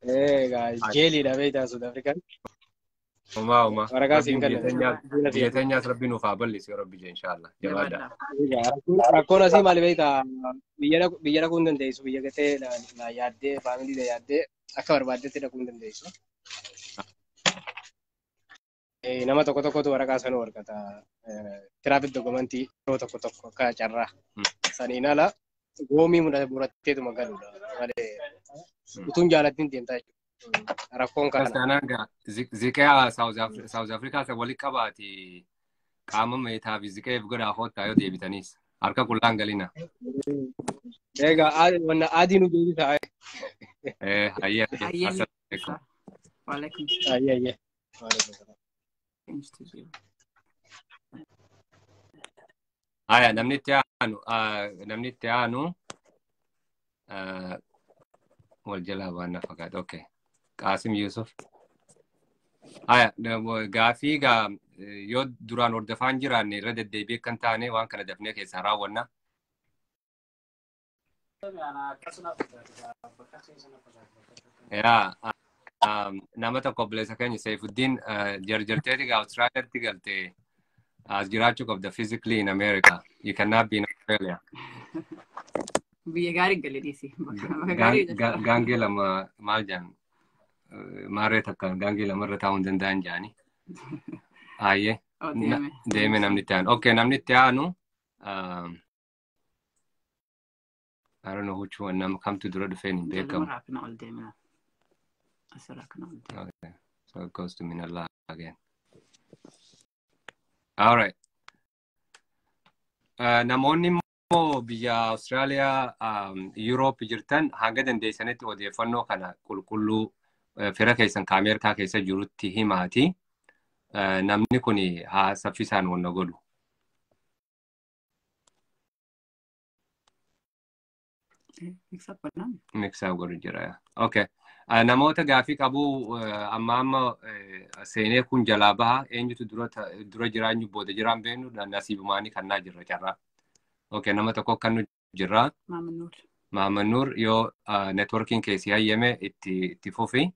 Egaa jeeliidha beektaa Suud Afrikaan. Umaa umaa. Waraqaa siin Rabbiin kenna. biyya teenyaas rabbiin nuuf haa bal'isu yoo rabbi jee inshaallah. Jabaadhaa. Rakkoon asii maali beektaa biyya dhaquu hin dandeessu biyya gatee na yaaddee faamilii na yaaddee akka barbaaddetti dhaquu hin dandeessu. Nama tokko tokkotu waraqaa sana warqata tiraafik dokumentii yeroo tokko tokko akka carraa. Saniin ala goomii muratteetuma galuudha malee utuun jaalattiin deemtaa jechuudha. Rakkoon kana. Kiristaanaan gaa ziqee Saawuz Afrikaa isa walitti qabaati qaama meetaa fi ziqeef godhaa hoottaa yoo deebitaniis harka qullaan galina. Egaa wanna adii nu deebisa. Hayyee hayyee. Hayyee. Assalaamu alaikum. Waalaikum salaam. Ayyee ayyee. Waalaikum salaam. Change to zero. Haya namni itti aanu namni itti aanu wal jalaa waan na fakkaata. Okay. Qaasim Yusuf. Haya gaafii gaa yoo duraan hordofaan jiraanne irra deddeebi'ee kan taane waan kana dafnee keessaa raawwanna. Yaa nama tokko obboleessa keenya Saifuddin jarjarteeti gaa Austraaliyaatti galtee as jiraachuu qabda physically in America. You cannot be in Australia. Biyya gaarii galee dhiisi. Bakka gaarii jechuudha. Gaangee lama maal jedhan maarree takka gaangee lamarra taa'uu hin danda'an jedhani. Ayyee. Deeme namni itti aanu. Okay, namni itti aanu. I don't know which one nama kamtu dura dhufeen hin beekamu. Jaluma kana ol deemina. Asirraa kana ol deemina. Okay. So it goes to Minallah again. All right. Namoonni immoo biyya Austraaliyaa, Yuuroop jirtan hanga dandeessanitti odeeffannoo kana qulqulluu fira keessan ka Ameerikaa keessa jirutti himaati. Namni kun haa saffisaan wanna godhu. Mix up godhu jira. Okay. Namoota gaafii qabu amma amma seenee kun jalaa baha eenyutu dura jira eenyu booda jira hin beeknu nasiibumaanii kannaa jirra carraa. Okay, nama tokko kan nu jirra. Maamannuur. Maamannuur yoo networkiin keessi hayyame itti fufi.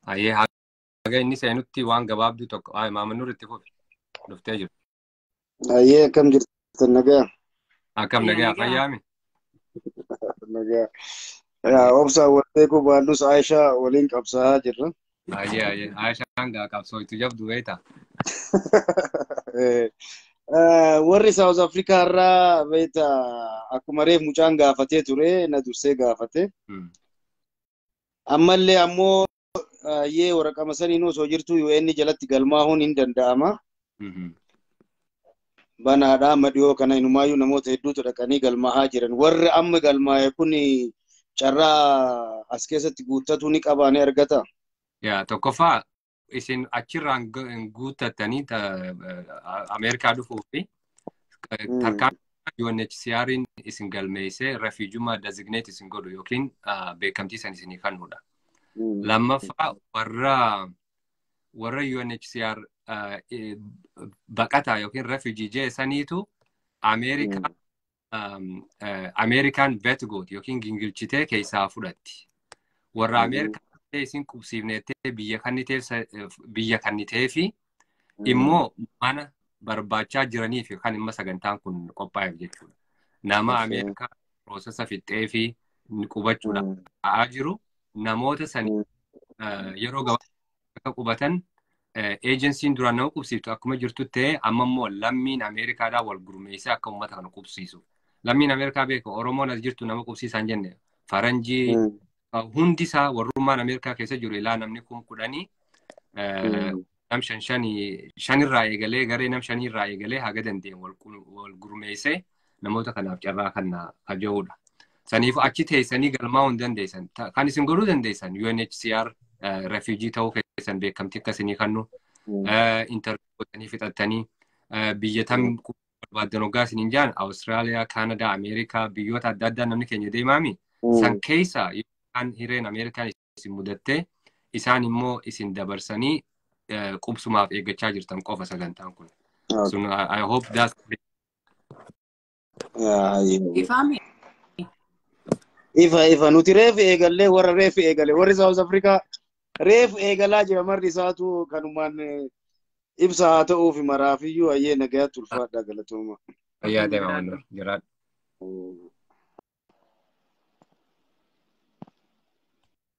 Ayyee haga inni seenutti waan gabaabduu tokko Maamannuur itti fufi. Dhuftee jirti. Ayyee, akkam jirtan, nagaa? Akkam, nagaa, fayyaami? Nagaa. Yaa obsaa wal beekuu baannus Aayishaa waliin qabsaa'aa jirra. Ayyee ayyee, Aayishaan gaa qabsoo itti jabdu beektaa? Warri South Africa irraa beektaa akkuma reef mucaan gaafatee ture na dursee gaafate. Ammallee ammoo ayyee waraqama saniin osoo jirtu UN jalatti galmaahuun hin danda'ama. Banaadha amma dhiyoo kana inumaayyuu namoota hedduutu dhaqanii galmaa'aa jiran. Warri amma galmaa'e kun carraa as keessatti guuttatu ni qabaa, ni argata. Yaa, tokkoffaa isin achirraan guuttattanii Ameerikaa dhufuu fi tarkaanfii UNHCR'n isin galmeessee refuujummaa designate isin godhu yookiin beekamtii san isinii kennudha. Lammaffaa warra UNHCR baqataa yookiin refugee jee saniitu Ameerikaan vet gooti yookiin gingilchitee keessaa fudhatti. Warra Ameerikaa isin qubsiifnettee biyya kannitee fi immoo mana barbaachaa jiranii fi kan imma sagantaan kun qophaa'eef jechuudha. Nama Ameerikaa process fixxee fi qubachuudhaaf ta'aa jiru namoota sani yeroo gabaabaa akka qubatan eejensiin duraan nama qubsiiftu akkuma jirtu ta'e amma immoo lammiin Ameerikaadhaa wal gurmeessee akka uummata kana qubsiisu. Lammiin Ameerikaa beeku Oromoon as jirtu nama qubsiisaan jenne faranjii hundi isaa warrummaan Ameerikaa keessa jiru ilaa namni 10,000 nam shan shanii shanirraa eegalee garee nam shaniirraa eegalee haga dandeenye wal gurmeessee namoota kanaaf carraa kana kaja'uudha. Saniif achi teessanii galmaa'uu hin dandeessan. Kan isin godhuu dandeessan UNHCR refugee ta'uu keessan beekamtii akka kennu interview gootanii fixattanii biyya tam barbaaddan hoggaa isiniin jaan Awustiraaliyaa, Kaanadaa, Ameerikaa biyyoota adda addaa namni keenya deemaami. San keessa yookaan hireen Ameerikaan isin mudattee isaan immoo isin dabarsanii qubsumaaf eeggachaa jirtan qofa sagantaan kun. So I hope that's Ifaami. Ifa ifa, nuti reefu eegallee warra reefu eegale warri South Africa reefu eegalaa jira marri isaatu kanumaan ibsa haa ta'uuf maraafiyyuu ayyee nagayaatti ulfaadha, galatooma. Fayyaa deema Manur jiraadhu.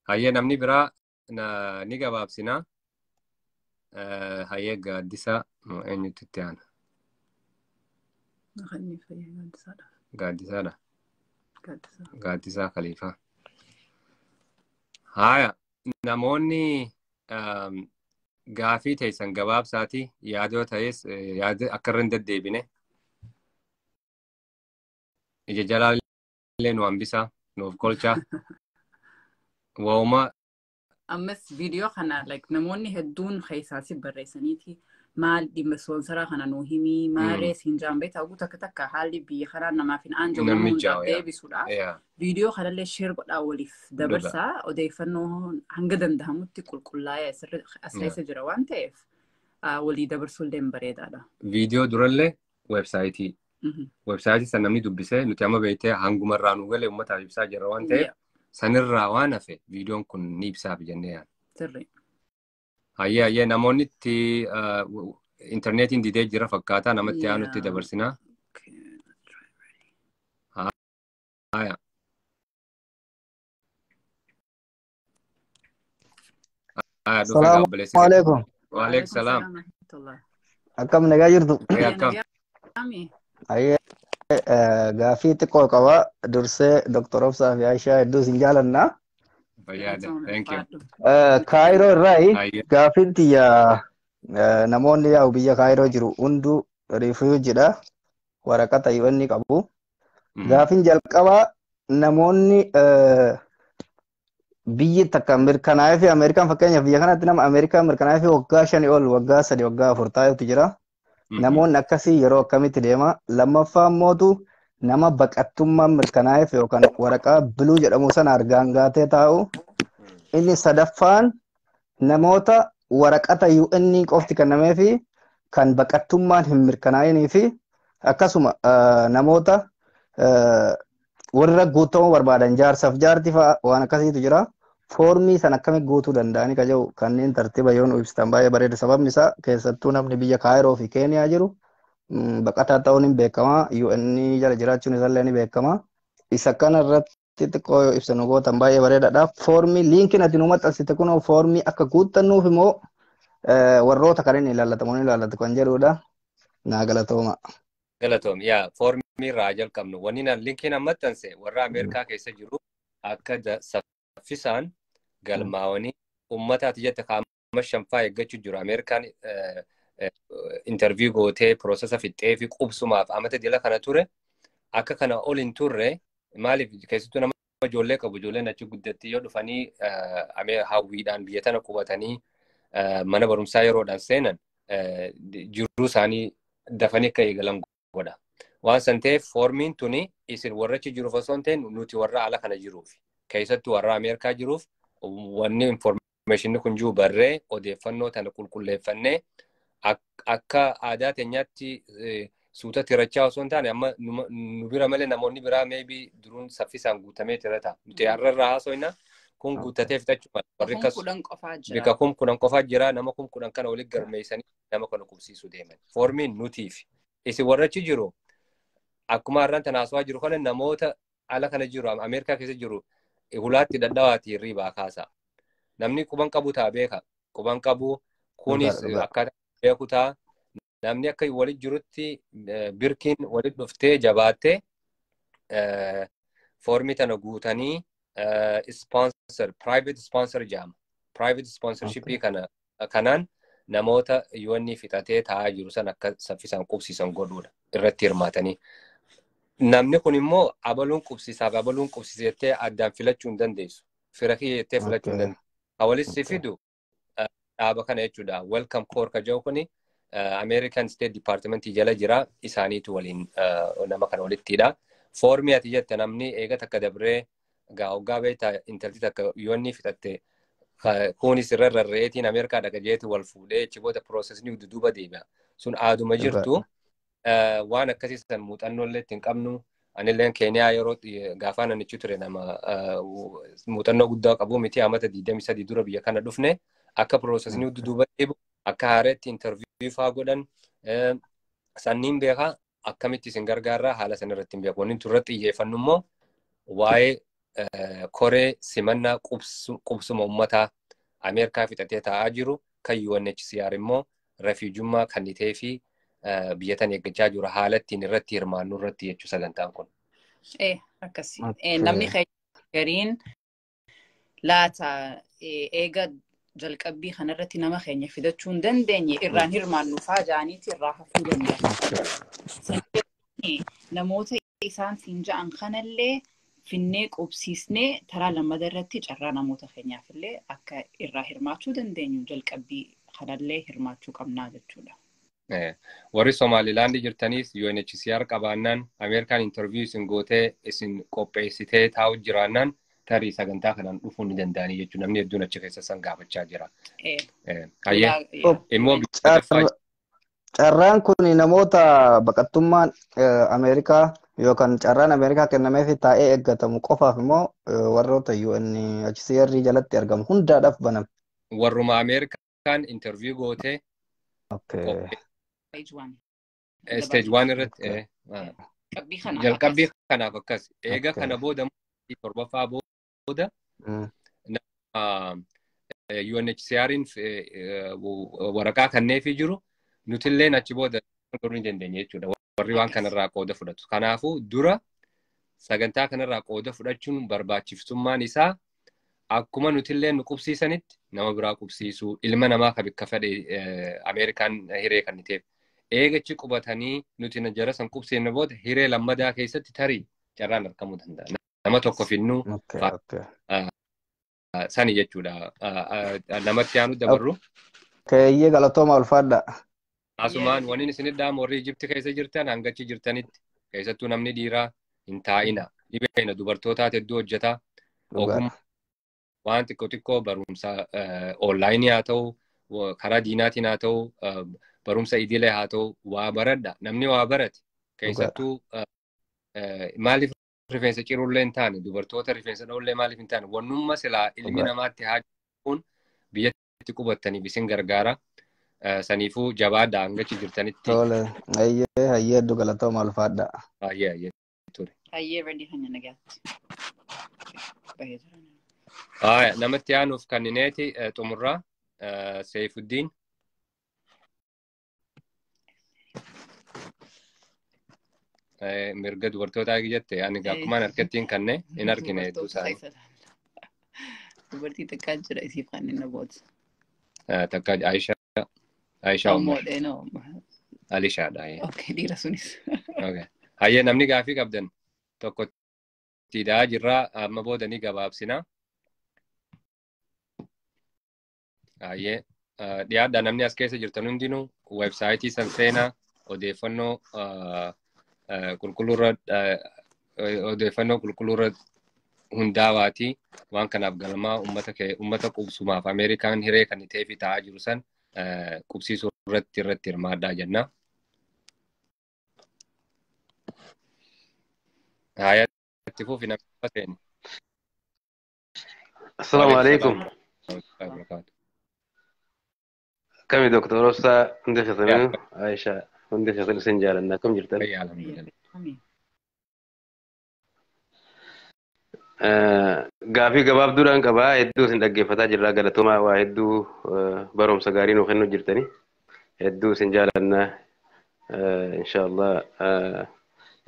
Hayyee, namni biraa ni gabaabsinaa. Hayyee, Gaaddisaa moo eenyutu itti aana? Inni fayyaa Gaaddisaadha. Gaaddisaadha. Gaaddisaa. Gaaddisaa Khaliifaa. Haaya, namoonni gaafii teessan gabaabsaati yaadoo ta'es yaada akka irra hin deddeebine ija jalaallee nu hambisaa nuuf kolchaa waa'uma. Ammas viidiyoo kana like namoonni hedduun keessaasi barreessaniiti maal dhimma sponsor kana nuu himii maarree siin jaan beektaa oguu takka takka haalli biyya kanaa namaaf hin aanjamu Namni hundaaf jaa'u, yaa. deebisuudhaaf viidiyoo kanallee share godhaa waliif dabarsaa odeeffannoo hanga danda'amutti qulqullaa'ee as keessa jira waan ta'eef walii dabarsuullee hin bareedaadha. Viidiyoo durallee weebsaayitii weebsaayitii san namni dubbisee nuti amma beektee hangumarraa nu galee uummataaf ibsaa jirra waan ta'eef sanirraa waan hafe viidiyoon kun ni ibsaaf jennee yaadna. Sirri. Hayyee hayyee, namoonni itti intarneetiin didee jira fakkaata namatti aanutti dabarsinaa. Haya. Haya dhufe Salaamu obboleessi keenya. alaikum. Waalaikum salaam. Warahmatullah. Akkam nagaa jirtu? Nagaa akkam? Nagaami. Ayyee gaaffii xiqqoo qaba. Dursee Dr. Obsaa fi Aishaa hedduu isin jaalanna. Fayyaada. Thank you. Kaayiroo irraayi Ayyee. gaaffiin tiyya namoonni yaa'u biyya Kaayiroo jiru hunduu rifuujiidha. Waraqata UN qabu. Gaaffiin jalqabaa namoonni biyyi takka mirkanaa'ee fi Ameerikaan fakkeenyaaf biyya kanatti nama Ameerikaa mirkanaa'ee fi waggaa 5 ol waggaa 3 waggaa 4 taa'utu jira. Namoonni akkasii yeroo akkamitti deema? Lammaffaa immootu nama baqattummaan mirkanaa'eef yookaan waraqaa biluu jedhamu sana argaan gaatee taa'u. Inni sadaffaan namoota waraqata UN qofti kennamee fi kan baqattummaan hin mirkanaa'inii fi akkasuma namoota warra guutamuu barbaadan jaarsaaf jaartii fa'a waan akkasiitu jira. Foormii san akkamitti guutuu danda'anii ka jedhu kanneen tartiiba yoo nu ibsitan baay'ee bareeda. Sababni isaa keessattuu namni biyya Kaayiroo fi Keeniyaa jiru baqataa ta'uun hin beekama. UN jala jiraachuun isallee ni beekama. Isa kana irratti xixiqqoo yoo ibsa nu gootan baay'ee bareedaadha. Foormii liinkiin ati nu maxxansite kunoo foormii akka guuttannuuf immoo warroota kan inni ilaallatamu ni ilaallatu kan jedhudha. Naa galatooma. Galatoom. Yaa foormii irraa jalqabnu. Wanni na linkiin maxxanse warra Ameerikaa keessa jiru akka saffisaan galmaa'anii uummataati jette qaama shanfaa eeggachuu jiru. Ameerikaan interview gootee piroosesa fixxee fi qubsumaaf amata dila kana ture akka kana ol hin turre maaliif keessattuu nama ijoollee qabu ijoolleen achi guddatti yoo dhufanii hawwiidhaan biyya tana qubatanii mana barumsaa yeroodhaan seenan jiruu isaanii dafanii akka eegalan godha. Waan san ta'eef foormiin tuni isin warra achi jiruuf osoo hin ta'in nuti warra ala kana jiruuf keessattuu warra Ameerikaa jiruuf wanni informationni kun jiru barree odeeffannoo tana qulqulleeffannee akka aadaa teenyaatti suuta tirachaa osoo hin taane amma nu bira malee namoonni biraa maybe duruun saffisaan guutamee tirata. Nuti har'a irraa haasofna kun guuttatee fixachuu mala. Warri akkas 10,000 qofaa jira. Bika 10,000 qofaa jira nama 10,000 kana walitti galmeessanii nama kana qubsiisuu deeman. Foormiin nutiif. Isin warra achi jiru akkuma har'aan tana haasawaa jiru kana namoota ala kana jiru Ameerikaa keessa jiru hulaatti dhadhawaati hirribaa kaasa. Namni quban qabu ta'a beeka. Quban qabu kunis akkaataa beeku ta'a. Namni akka walitti jirutti birkiin walitti dhuftee jabaattee foormii tana guutanii sponsor private sponsor jedhama. Private sponsorshipii kana kanaan namoota UN fixatee taa'aa jiru san akka saffisaan qubsiisan godhuudha irratti hirmaatanii. Namni kun immoo abaluun qubsiisaaf abaluun qubsiisa jettee addaan filachuu hin dandeessu. Fira kiyya jettee filachuu hin dandeessu. Hawalis si fidu dhaaba kana jechuudha. Welcome Corps ka jedhu kuni American State Department jala jira. Isaaniitu waliin nama kana walittidha. Foormii ati jette namni eega takka dabree gaa hoggaa beektaa intalti takka UN fixatte kunis irra rarra'eetiin Ameerikaa dhaqa jeeti wal fuudhee achi booda piroosesni duduuba deebi'a. Sun aaduma jirtu waan akkasii san muuxannoo illee ittiin qabnu. Anilleen Keeniyaa yeroo gaafaan anichi ture nama muuxannoo guddaa qabu miti amata 23 dura biyya kana dhufne akka piroosesni duduuba deebi'u akka haareetti interview faa godhan sanniin beekaa akkamitti isin gargaarraa haala san irratti hin beeku. Wanni turre xiyyeeffannu immoo waa'ee koree simannaa qubsuma uummataa Ameerikaa fixatee taa'aa jiru kan UNHCR immoo refuujummaa kennitee fi biyya tan eeggachaa jiru haala ittiin irratti hirmaannu irratti jechuu sagantaan kun. Akkasi. Namni gariin laata eega jalqabbii kanarratti nama keenya fidachuu hin dandeenye irraan hirmaannu faa ja'aniiti irraa hafuu danda'a. Namoota isaan siin ja'an kanallee finnee qubsiisnee taraa lammata irratti carraa namoota keenyaafillee akka irraa hirmaachuu dandeenyu jalqabbii kanallee hirmaachuu qabnaa jechuudha. Warri Somaalilaandi jirtanis UNHCR qabaannaan Ameerikaan interview isin gootee isin qopheessitee taa'u jiraannaan tarii sagantaa kanaan dhufuu ni danda'anii jechuudha. Namni hedduun achi keessa san gaafachaa jira. Immoo Carraan kun namoota baqattummaan Ameerikaa yookaan carraan Ameerikaa kennameef taa'ee eeggatamu qofaaf immoo warroota UNHCR jalatti argamu hundaadhaaf baname. Warruma Ameerikaan interview gootee Okay. Stage one. Stage one irratti. Jalqabbii kanaaf Jalqabbii kanaaf akkas. Eega kana Okay. booda torbaffaa booda UNHCR'n waraqaa kanneefii jiru nutilleen achi booda godhuu ni dandeenya jechuudha. Warri waan kanarraa qooda fudhatu. Kanaafuu dura sagantaa kanarraa qooda fudhachuun barbaachisummaan isaa akkuma nutillee nu qubsiisanitti nama biraa qubsiisuu ilma namaa ka bikka fedhe Ameerikaan hiree kanniteef. Eegachi qubatanii nuti jara san qubsiifne booda hiree lammadaa keessatti tarii carraan argamuu danda'a. Nama tokko finnuu Okay. Okay. sani jechuudha. Namatti aanu dabarru. Keeyyee galatooma ulfaadha. Asumaan wanni isin dhaamu warri Ijipti keessa jirtan hangachi jirtanitti keessattuu namni dhiiraa hin taa'ina. Dhibeena dubartootaati hedduu hojjetaa. Dhugaadha. Ogummaa waan xiqqoo xiqqoo barumsa onlaayinii haa ta'u, karaa diinaatiin haa ta'u, barumsa idilee haa ta'u waa baradha. Namni waa barate keessattuu maaliif rifeensa cirullee hin taane dubartoota rifeensa dha'ullee maaliif hin taane wannumma silaa ilmi Dhugaadha. namaatti haa kun biyyatti qubattaniif isin gargaara. Saniifuu jabaadha hangachi jirtanitti. Tole. Hayyee hayyee hedduu galatooma ulfaadha. Baay'ee hayyee ture. Hayyee ready kan nagaatti. Bahee jira. Haaya namatti aanuuf kannineeti xumurraa Seifuddiin. Mirga dubartootaa jette ani akkumaan harkattiin kanne hin argine hedduu Dubartoota isaanii. keessa ilaalla. Dubartii xiqqaa jira isiif kan inni booti. Takka Aishaa Aishaa Umar Ammoodhee noo. Alishaadha. Okay, dhiira sunis. Okay. Hayyee namni gaafii qabdan tokko itti jirraa amma booda ni gabaabsina. Hayyee dhiyaadha namni as keessa jirtan hundinuu weebsaayitii san seenaa odeeffannoo qulqulluurra odeeffannoo qulqulluurra hundaawaati waan kanaaf galmaa ummata kee ummata qubsumaaf Ameerikaan hiree kan ta'eefi ta'aa jiru san qubsiisuu irratti hirmaadhaa jenna. Haaya itti fufi namni seeni. Assalamu alaikum. Waalaikum salaam. Kami Dr. Obsa hundi keessanuu Aisha hundi keessan isin jaalanna akkam jirtan? Fayyaa alhamdulillah. Gaafii gabaabduudhaan qabaa hedduu isin dhaggeeffataa jirra galatoomaa waa hedduu barumsa gaarii nuu kennuu jirtani hedduu isin jaalanna inshaallah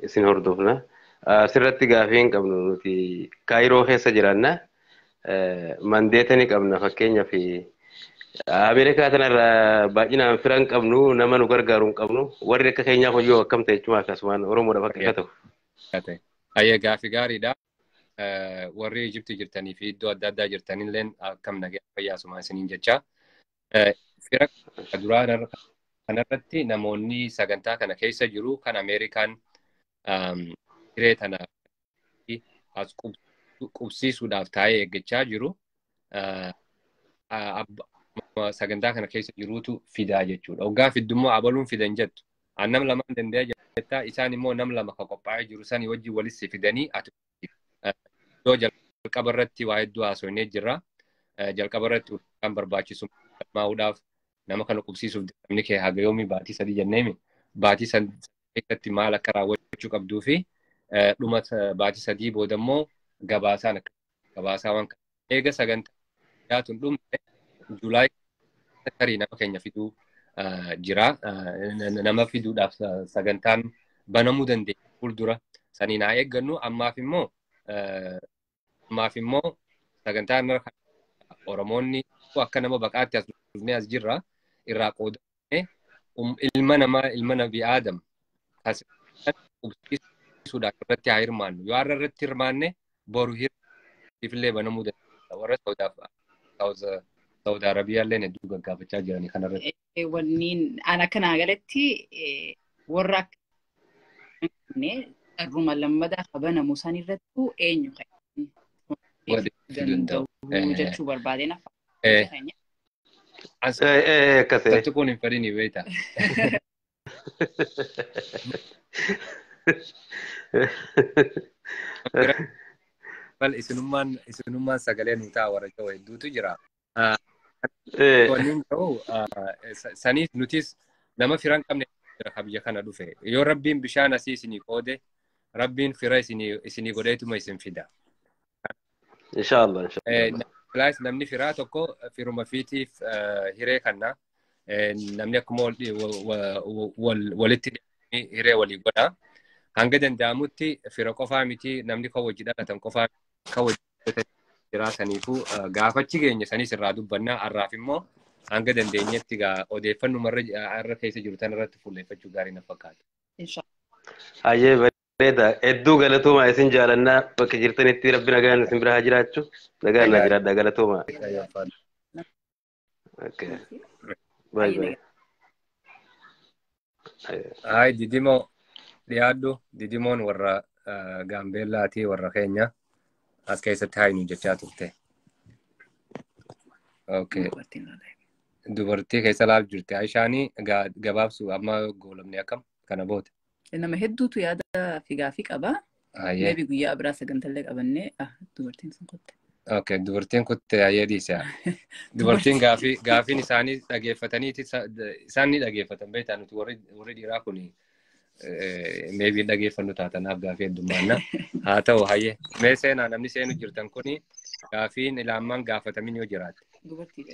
isin hordofna. Asirratti gaafii hin qabnu nuti Kaayiroo keessa jiraanna mandeeta ni qabna fakkeenyaaf Ameerikaa kanarraa baay'inaan fira hin qabnu nama nu gargaaru hin qabnu warri akka keenyaa kun yoo akkam ta'e jechuudha akkasumaan Oromoodhaaf akka ifa ta'u. Hayyee gaafii gaariidha. Warri Ijipti jirtanii fi iddoo adda addaa jirtanilleen akkam nagaa fayyaa asumaan isiniin jecha. Fira duraa kanarratti namoonni sagantaa kana keessa jiru kan Ameerikaan hiree tana as qubsiisuudhaaf taa'ee eeggachaa jiru. Sagantaa kana keessa jiruutu fidaa jechuudha. Hoggaa fiddummoo abaluun fidan jettu. An nam lamaan danda'e jettaa isaan immoo nam lama kan qophaa'ee jiru sanii wajjin walitti fidanii ati iddoo jalqaba irratti waa hedduu haasofnee jirra. Jalqaba irratti kan barbaachisu galmaa'uudhaaf nama kana qubsiisuuf namni kee haga yoomii baatii sadii jenneemi. Baatii sadii keessatti maal akka raawwachuu qabduu fi dhuma baatii sadii booda immoo gabaasaan akka gabaasaa waan kana. Eega sagantaa dhiyaatuun dhumte Juulaay tarii nama keenya fiduu jira. Nama fiduudhaaf sagantaan banamuu dandeenya fuuldura. Saniin haa eeggannu ammaaf immoo sagantaan Oromoonni akka nama baqaatti as dhufnee as jirra irraa qoodamne ilma namaa ilma nabi Aadam qubsiisuudhaaf irratti haa hirmaannu. Yoo har'a irratti hirmaanne boru hir'ifillee banamuu danda'a. Warra Saawud Arabiyaallee hedduu gaggaafachaa jiranii kanarratti. Wanniin an akka naa galatti warra akka dharruma lammadaa kabanamu san irrattu eenyu danda'u jechuu barbaadeen afaan. Akkasee. Sattu kun hin fedhini beektaa. Bal isinummaan sagalee nu ta'a warra jiru hedduutu jira. Wanni ta'u saniif nutis nama firan qabne jira biyya kana dhufe. Yoo rabbiin bishaan asii isinii qoode Rabbiin fira isinii godheetuma isin fida. Inshaallah inshaallah. Kilaas namni firaa tokko firuma fiitiif hiree kanna. Namni akkuma walitti hiree walii godha. Hanga danda'amutti fira qofaa miti namni kan wajji dhalatan qofaa kan wajji jiraataniifu gaafachi keenya sanis irraa dubbannaa har'aaf immoo hanga dandeenyetti odeeffannuma irra keessa jiru tan irratti fuulleeffachuu gaarii na fakkaata. Hayyee bareeda. Hedduu galatoomaa isin jaalannaa bakka jirtanitti rabbi nagaan isin bira haa jiraachuu. Nagaan naa jiraadha galatoomaa. Okay. Bye bye. Hayi Didimoo dhiyaadhu. Didimoon warra Gaambeellaatii warra keenya as keessatti hayi nu jechaa turte. Okay. Dubartii keessa laal jirti. Aishaanii gabaabsu amma goolamne akkam kana booda. Nama hedduutu yaada fi gaafii qaba. Maybe guyyaa biraa sagantallee qabannee dubartiin sun kotte. Okay, dubartiin kutte ayyee dhiise. Dubartiin gaafiin isaanii dhageeffataniiti isaan ni dhageeffatan beektaa nuti warri dhiiraa kun maybe dhageeffannu taatanaaf gaafii heddummaanna. Haa ta'u hayyee. Mee seenaa namni seenu jirtan kuni gaafiin ilaammaan gaafatamin yoo jiraatte. Dubartii.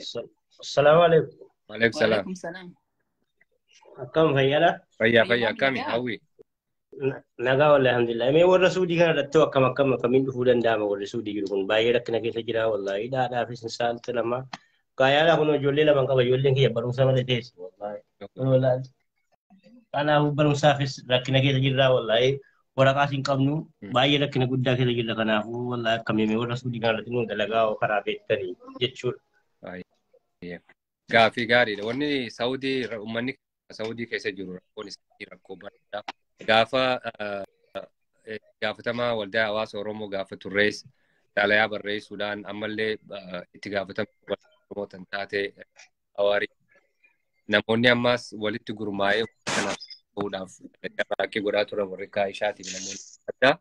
Assalaamu alaikum. Waalaikum salaam. Waalaikum salaam. Akkam fayyaadha? Fayyaa fayyaa akkami hawwi? Nagaa wallahi alhamdulillah. Mee warra Suudii kana irratti akkam akkam akkamiin dhufuu danda'ama warri Suudii jiru kun baay'ee rakkina keessa jira wallahi hidhaadhaafis hin saaxilama. Gaayyaadhaa kun ijoollee lama qaba ijoolleen kiyya barumsa malee teessi wallahi. Kanaafuu barumsaafis rakkina keessa jirra wallahi waraqaas hin qabnu baay'ee rakkina guddaa keessa jirra kanaafuu wallahi akkamiin mee warra Suudii kana irratti nu dalagaa karaa beektanii jechuudha. Gaafii gaariidha. Wanni Saudii uummanni Saudii keessa jiru rakkoon isaanii rakkoo bareedaa. Gaafa gaafatamaa waldaa hawaasa Oromoo gaafa turrees xalayaa barreessuudhaan ammallee itti gaafatama waldaa Oromoo tan taate hawaarii namoonni ammaas walitti gurmaa'ee kanaaf ta'uudhaaf carraaqqii godhaa turan warri Kaayishaatiif namoonni addaa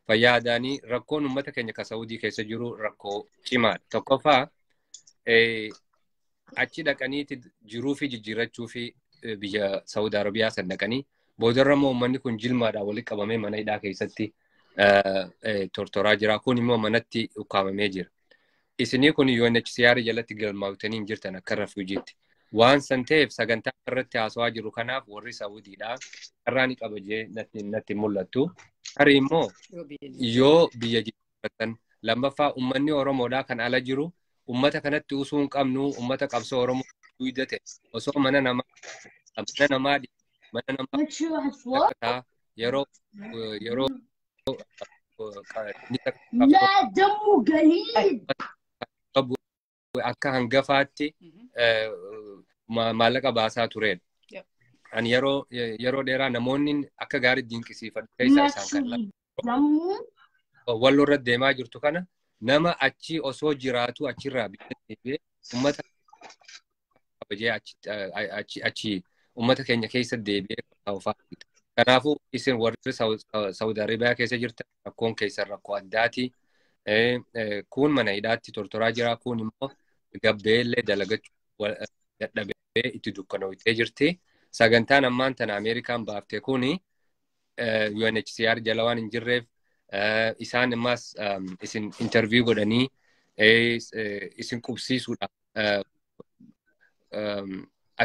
fayyaa adaanii rakkoon uummata keenya ka Saudii keessa jiru rakkoo cimaadha. Tokkoffaa achi dhaqaniiti jiruu fi jijjiirrachuu fi biyya Saudi Arabiyaa san dhaqanii boodarra immoo uummanni kun jilmaadhaan walitti qabamee mana hidhaa keessatti tortoraa jira. Kun immoo manatti ukkaamamee jira. Isinii kun UNHCR jalatti galmaa'utanii hin jirtan akka refuujiitti. Waan san ta'eef sagantaa irratti haasawaa jiru kanaaf warri Saudiidhaa carraa ni qaba jee natti mul'attu. Tarii immoo yoo biyya jijjiirratan lammaffaa uummanni Oromoodhaa kan ala jiru uummata kanatti usuu hin qabnu uummata qabsoo Oromoo guddate osoo mana namaa yeroo yeroo akka hangafaatti maallaqa baasaa turedha. Ani yeroo dheeraa namoonni akka gaarii dinqisiifadhu keessaa isaan kan walloo irra deemaa jirtu kana nama achi osoo jiraatu achirraa biyya deebi'ee uummata kabajee achi uummata keenya keessa deebi'ee qofaa. Kanaafuu isin warri Saudi Arabiyaa keessa jirtan rakkoon keessan rakkoo addaati. Kun mana hidhaatti tortoraa jira. Kun immoo gabbeellee dalagachuu dadhabee itti dukkanootee jirti. Sagantaan ammaan tana Ameerikaan baaftee kuni UNHCR jala waan hin jirreef isaan ammas isin interview godhanii isin qubsiisuudhaaf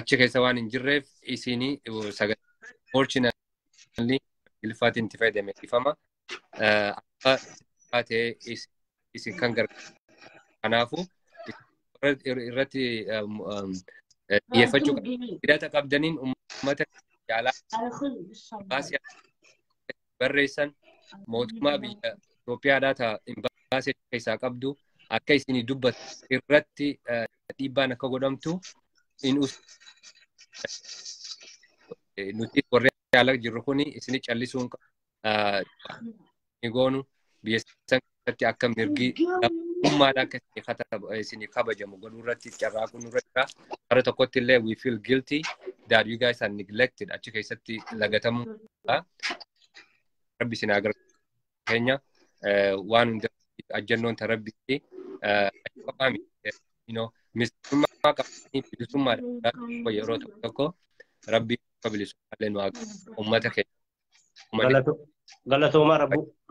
achi keessa waan hin jirreef isin sagantaa fortunately ilfaatiin itti fayyadame ifama. Akka ta'e isin kan gargaaru. Kanaafuu irratti xiyyeeffachuu qabdu. Hidhata qabdaniin uummata yaalaa baasii barreessan mootummaa biyya Itoophiyaadhaa ta'a imbaasii keessaa qabdu akka isin dubbatu irratti dhiibbaan akka godhamtu nuti warri ala jirru kuni isin callisuun ni goonu biyya san keessatti akka mirgi lammummaadhaan akka isin kabajamu godhuu irratti carraaquun nurra jira. Bara tokkotti illee we feel guilty that you guys are neglected achi keessatti lagatamuu rabbi isin haa gargaaru keenya waan hunda ajjannoon ta rabbiitti achi qofaa miti you know miseensummaa qabanii bilisummaadhaan yeroo tokko tokko rabbi akka bilisummaa illee nu haa uummata keenya. Galatoomaa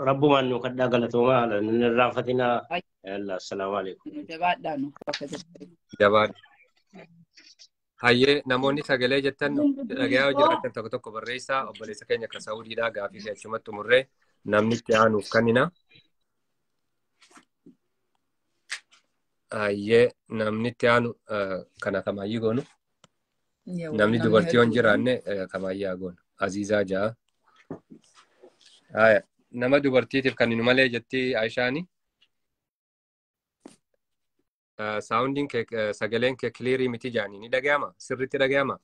rabbumaan nu kadhaa galatoomaa haala nun irraanfatinaa. Yalla assalaamu alaikum. Jabaadhaa nu bakka jirtan. Jabaadha. Hayyee namoonni sagalee jettan dhagayaa yoo jiraattan tokko tokko barreessaa obboleessa keenya kan Saawudiidhaa gaafii fi achumatti xumurree namni itti aanuuf kennina. Hayyee namni itti aanu kana kamaayyii goonu. Namni dubartii yoo hin jiraanne kamaayyii haa goonu. Aziizaa ja'a. Haya nama dubartiitiif kan nu malee jetti Aishaani. Saawundiin kee sagaleen kee kiliirii miti jaanii ni dhagayama sirriitti dhagayama.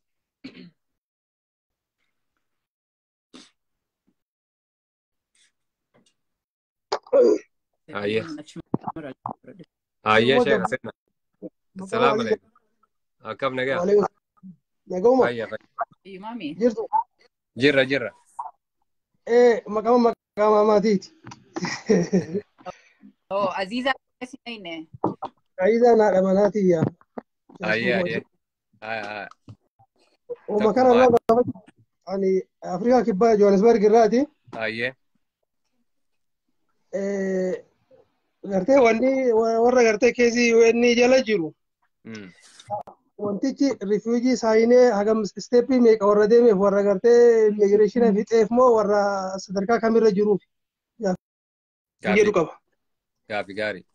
Hayyee. Hayyee sheekh Hassan. Assalaamu alaikum. Akkam nagaa? Naguma. Hayya. Imaami. Jirtu. Jirra jirra. Maqama maqaa maatiiti. Oh, Aziza Sinayne. Aziza naadha manaati yaa. Hayyee hayyee. Haya. Uma kana irraa ani Afrikaa kibbaa Johannesburg irraati. Hayyee. Gartee wanni warra gartee keessi UN jala jiru. Wantichi rifuujii saayinee hagam isteeppii meeqa warra deemeef warra gartee immigireeshina fixeef moo warra sadarkaa kamirra jiruuf jedhu qaba. Gaafi gaarii.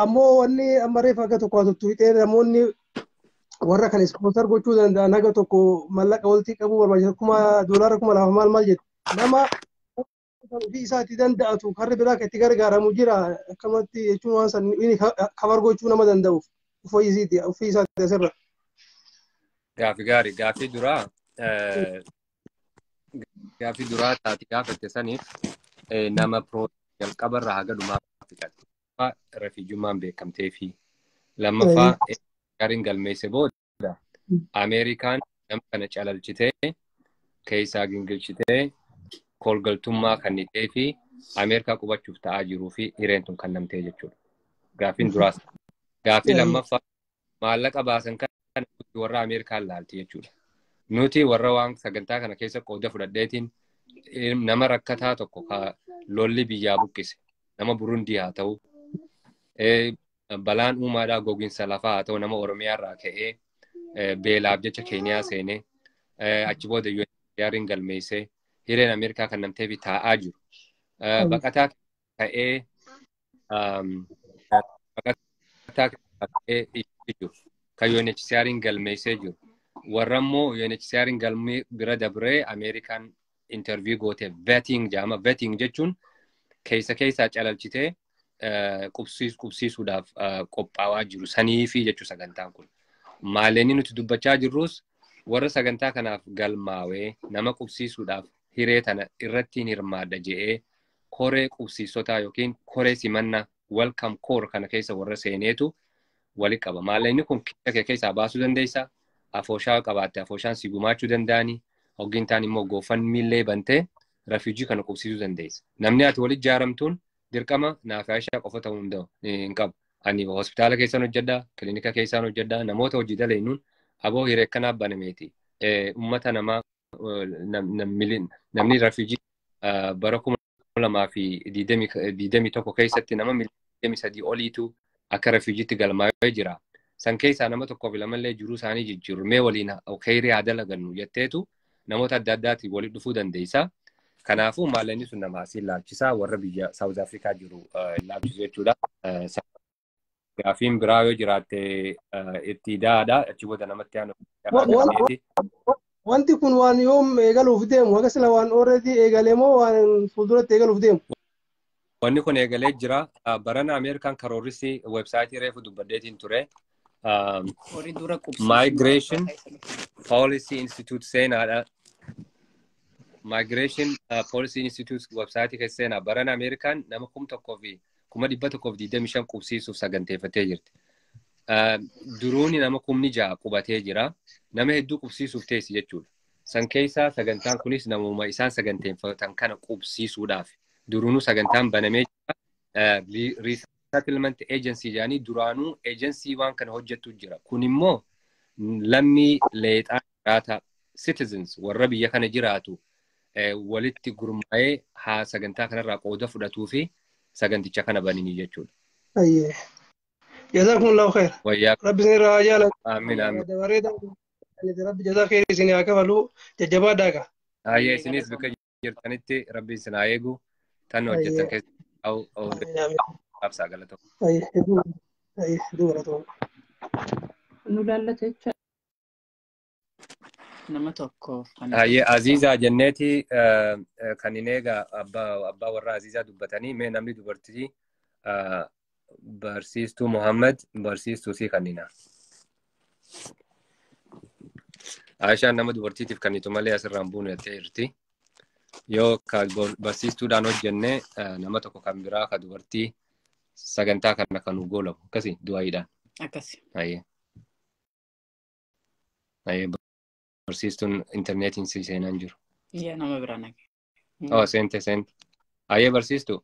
Ammoo wanni amma reefa haga tokko haa tuttuqxee namoonni warra kan ispoonsar gochuu danda'an haga tokko mallaqa walitti qabuu barbaachisa $2,000 maal maal jedhu. Nama ofii isaatii danda'atu karri biraa kan itti gargaaramu jira akkamatti jechuun waan san inni kabar gochuu nama danda'uuf ofii isaati asirra. Gaafi gaarii gaafii duraa gaafii duraa taati gaafatte saniif nama piroo jalqabarraa haga dhumaa fixatte. Refiijummaan beekamtee fi lammaffaa gaariin galmeesse booda Ameerikaan nama kana calalchitee keessaa gingilchitee kolgaltummaa kennitee fi Ameerikaa qubachuuf ta'aa jiruu fi hireen tun kennamtee jechuudha. Gaafiin duraas. Gaafii lammaffaa maallaqa baasan kana warra Ameerikaan laalti jechuudha. Nuti warra waan sagantaa kana keessa qooda fudhadheetiin nama rakkataa tokko ka lolli biyyaa buqqise nama Burundii haa ta'u balaan uumaadhaa gogiinsa lafaa haa ta'u nama Oromiyaarraa ka'ee beelaaf jecha Keeniyaa seenee achi booda UNHCR'n galmeessee hireen Ameerikaa kan namtee fi taa'aa jiru. Baqataa ka'ee jiru. Kan UNHCR'n galmeessee jiru. Warra immoo UNHCR'n galmee bira dabree Ameerikaan interview goote vetting jedhama. Vetting jechuun keessa keessaa calalchitee qubsiisuudhaaf qophaa'aa jiru. Saniifi jechuu sagantaan kun. Maaleenni nuti dubbachaa jirrus warra sagantaa kanaaf galmaawee nama qubsiisuudhaaf hiree tana irratti hirmaadha je'ee koree qubsiisotaa yookiin koree simannaa welcome core kana keessa warra seeneetu wali qaba. Maallaqni kun keessa keessaa baasuu dandeessa. Afooshaa qabaatte afooshaan si gumaachuu danda'ani. Hoggin taan immoo GoFundMe bantee refuujii kana qubsiisuu dandeessa. Namni ati walitti ijaaramtuun dirqama naaf Aishaa qofa ta'uu hin qabu. Ani hospitaala keessan hojjedha, kilinika keessan hojjedha, namoota hojii daleenuun aboo hiree akkanaaf banameeti. Uummata namaa namni refuujii bara 2021 keessatti nama 3 miliyoona oliitu akka refuujiitti galmaa'ee jira. San keessaa nama tokkoof lamallee jiruu isaanii jijjiiru mee waliin kheyrii haa dalagannu jetteetu namoota adda addaatiin walitti dhufuu dandeessa. Kanaafuu maallaqni sun nama asii laalchisaa warra biyya Saawuz Afrikaa jiru laalchisu jechuudha. Gaafiin biraa yoo jiraatte itti daadha. Achi booda namatti aanu. Wanti kun waan yoom eegaluuf deemu? Akka sila waan already eegalee moo waan fuulduratti eegaluuf deemu? Wanni kun eegalee jira. Barana Ameerikaan karoorrisi weebsaayitii reefu dubbaddeetiin ture. Migration Policy Institute seenaadha. Migration Policy Institute weebsaayitii keessa seenaa. Barana Ameerikaan nama 1,125 qubsiisuuf saganteeffatee jirti. Duruuni nama 6,000 qubatee jira. Nama hedduu qubsiisuuf teessi jechuudha. San keessaa sagantaan kunis namuma isaan saganteeffatan kana qubsiisuudhaaf. Duruunuu sagantaan banamee jira. Resettlement Agency jedhanii duraanuu eejensii waan kana hojjettu jira. Kun immoo lammii leexaa jiraata citizens warra biyya kana jiraatu Walitti gurmaa'ee haa sagantaa kanarraa qooda fudhatuu fi saganticha kana bananii jechuudha. Ayyee. Jazakumullahu khair. Wayyaa. Rabbi isin irraa haa jaalatu. Amiin amiin. Dabareedha. Rabbi jazaa khairii isin haa kafalu. Jajjabaadhaa kaa. Ayyee isinis bakka jirtanitti rabbi isin haa eegu. Tan hojjetan keessa qabsaa galatoo. Ayyee hedduu ayyee hedduu galatoo. Nu laallata jecha nama tokkoof kan Ayyee Aziizaa jenneeti kan hin eega abbaa warraa Aziizaa dubbatanii mee namni dubartii barsiistuu Muhammad barsiistuu sii kannina. Aishaan nama dubartiitiif kennitu malee asirraan buunu jettee jirti. Yoo ka barsiistuudhaan hojjenne nama tokko kan biraa ka dubartii sagantaa kana kan nu goolabu akkasi du'aayiidhaan. Akkasi. Ayyee. Ayyee barsiistuun intarneetiin si seenaan jiru. Yaa nama biraa nage. Oh seente seente. Ayyee barsiistuu.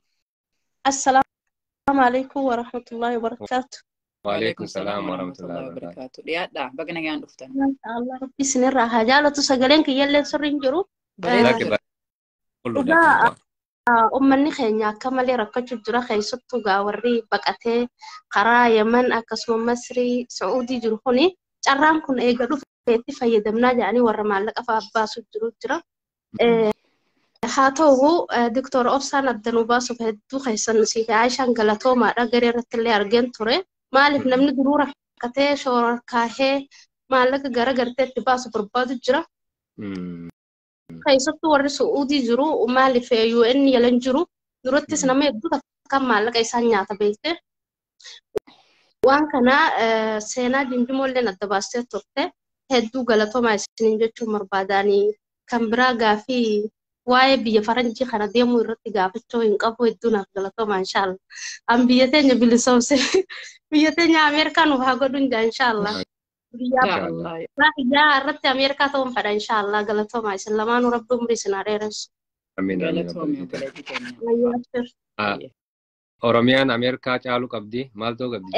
Assalaamu alaikum warahmatullahi wabarakatuh. Waalaikum salaam warahmatullahi wabarakatuh. Dhiyaadhaa baga nagaan dhuftan. Allah rabbi isinirraa haa jaalatu sagaleen kiyyallee sirri hin jiru. Bareedaa jira. Dhugaa uummanni keenya akka malee rakkachuu jira keessattuu gaa warri baqatee karaa Yemen akkasuma Masrii Saa'udii jiru kuni carraan kun eega dhufeetti fayyadamnaa jedhanii warra maallaqa fa'aa baasu jiru jira. Haa ta'u Diktoor Obsaan Abdanuu baasuuf hedduu keessan si Aishaan galatoomaadha garee irratti illee argeen ture. Maaliif namni duruu rakkatee shoorarkaahee maallaqa gara garteetti baasu barbaadu jira. Keessattuu warri Su'uudii jiru maaliif UN jalan jiru durattis nama hedduu takka maallaqa isaan nyaata beekte. Waan kana seenaa jimjimoolleen adda baastee turte hedduu galatoomaa isiniin jechuun barbaadanii kan biraa gaafii waa'ee biyya faranjii kana deemuu irratti gaafachuu hin qabu hedduu naaf galatoomaa inshaallah. An biyya teenya bilisoomse biyya teenya Ameerikaa nuuf haa godhu injaa inshaallah. Biyya yaa irratti Ameerikaa ta'uun fedha inshaallah galatoomaa isin lamaanuu rabbi umrii isin haa dheeressu. Amiin amiin. Oromiyaan Ameerikaa caalu qabdi maal ta'uu qabdi?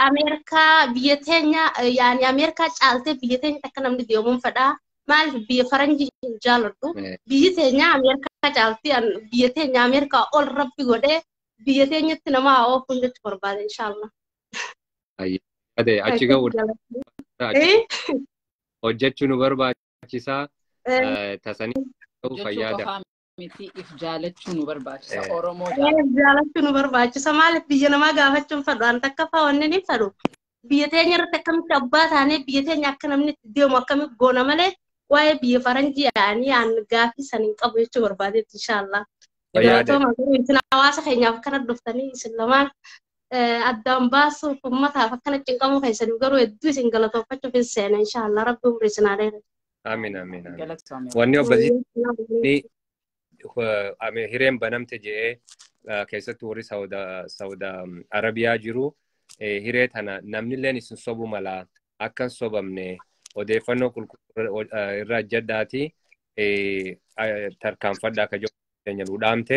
Ameerikaa biyya teenya yaani Ameerikaa caaltee biyya teenya takka namni deemuun fedha. Maaliif biyya faranjii hin jaaladhu. Biyyi teenya Ameerikaa caalti biyya teenya Ameerikaa ol rabbi godhee biyya teenyatti nama haa oofuun jechuu barbaada inshaallah. Achi ga'u hojjechuu nu barbaachisaa tasanii ta'uu fayyaada. Miti if jaalachuu nu barbaachisa Oromoo jaalachuu nu barbaachisa maaliif biyya namaa gaafachuun fedhu an takka fa'aa wanneen hin fedhu. Biyya teenya irratti akkamitti abbaa taanee biyya teenya akka namni itti deemu akkamitti goona malee waa'ee biyya faranjii yaa'anii aan gaafii san hin qabu jechuu barbaadetti inshaallah. Galatooma garuu isin hawaasa keenyaaf akkana dhuftanii isin lamaan addaan baasuuf uummataaf akkana cinqamuu keessaniif garuu hedduu isin galatooffachuuf hin seena inshaallah rabbi umrii isin haa dheeratu. Amiin amiin amiin. Wanni obboleettii hireen banamte jedhee keessattuu warri Saawud Arabiyaa jiru hiree tana namni illeen isin sobu mala akka hin sobamne odeeffannoo qulqulluu irraa jaddaati tarkaanfadhaa akka jiru keenya nu dhaamte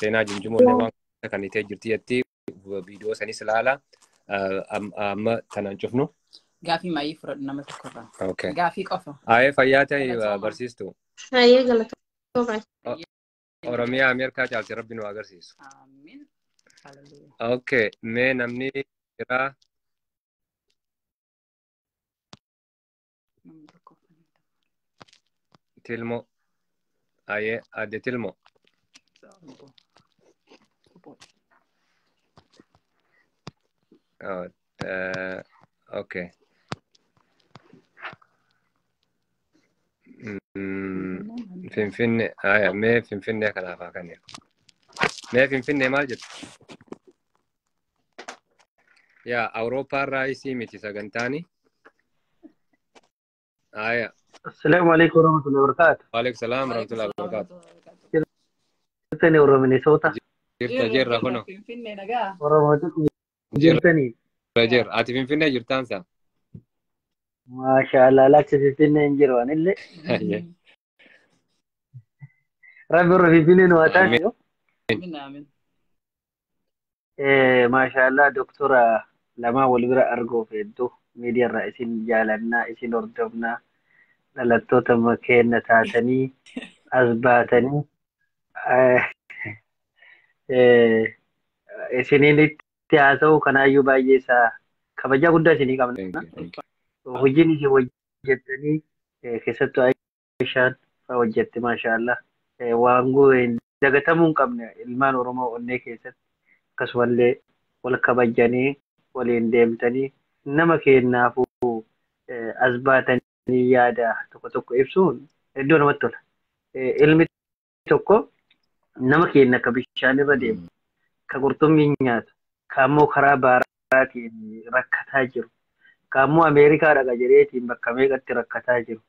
seenaa jimjimoollee waan kan itee jirti jetti viidiyoo sanis ilaala amma tanaan cufnu. Gaafii maayii fudhadhu nama tokkorraa. Gaafii qofa. Ayee fayyaa ta'e barsiistu. Ayee galatooma. Oromiyaa Ameerikaa caalti rabbi nu agarsiisu. Amiin. Okay, mee namni biraa Tilmo. Ayee adde Tilmo. Okay. Finfinne, aya, mee Finfinnee kanaaf haa kennu. Mee Finfinnee maal jettu? Yaa Awurooppaa irraa isii miti sagantaani. Aya. Assalaamu alaikum warahmatullahi wabarakatuh. Waalaikum salaam warahmatullahi wabarakatuh. Jirtani warra Minnesota. Jirta jirra kuno. Finfinnee nagaa. Warra mootii jirtani. Jirra jirra. Ati Finfinnee jirtaan saa? Maasha Allah lakki Finfinnee hin jiru anillee. Rabbi warra Finfinnee nu haa taasisu. Amiin amiin. Maasha Allah doktora lamaa wal bira arguuf hedduu miidiyaarraa isin jaalannaa isin hordofnaa dhalattoota keenya taatanii As baatanii isiniin itti haasa'u kanaayyuu baay'ee isaa kabajaa guddaa isinii qabna. Hojiin isin hojjettanii keessattuu Aishaan fa'aa hojjette maashaallah. Waan dagatamuu hin qabne ilmaan Oromoo onnee keessatti akkasumallee wal kabajanii waliin deemtanii nama kennaafuu as baatanii yaada tokko tokko ibsuun iddoo namatti tola. Ilmi tokko nama kenna ka bishaan irra deemu, ka qurxummii nyaatu, ka ammoo karaa baaraatiin rakkataa jiru, ka ammoo Ameerikaa dhaqa jedheetiin bakka meeqatti rakkataa jiru.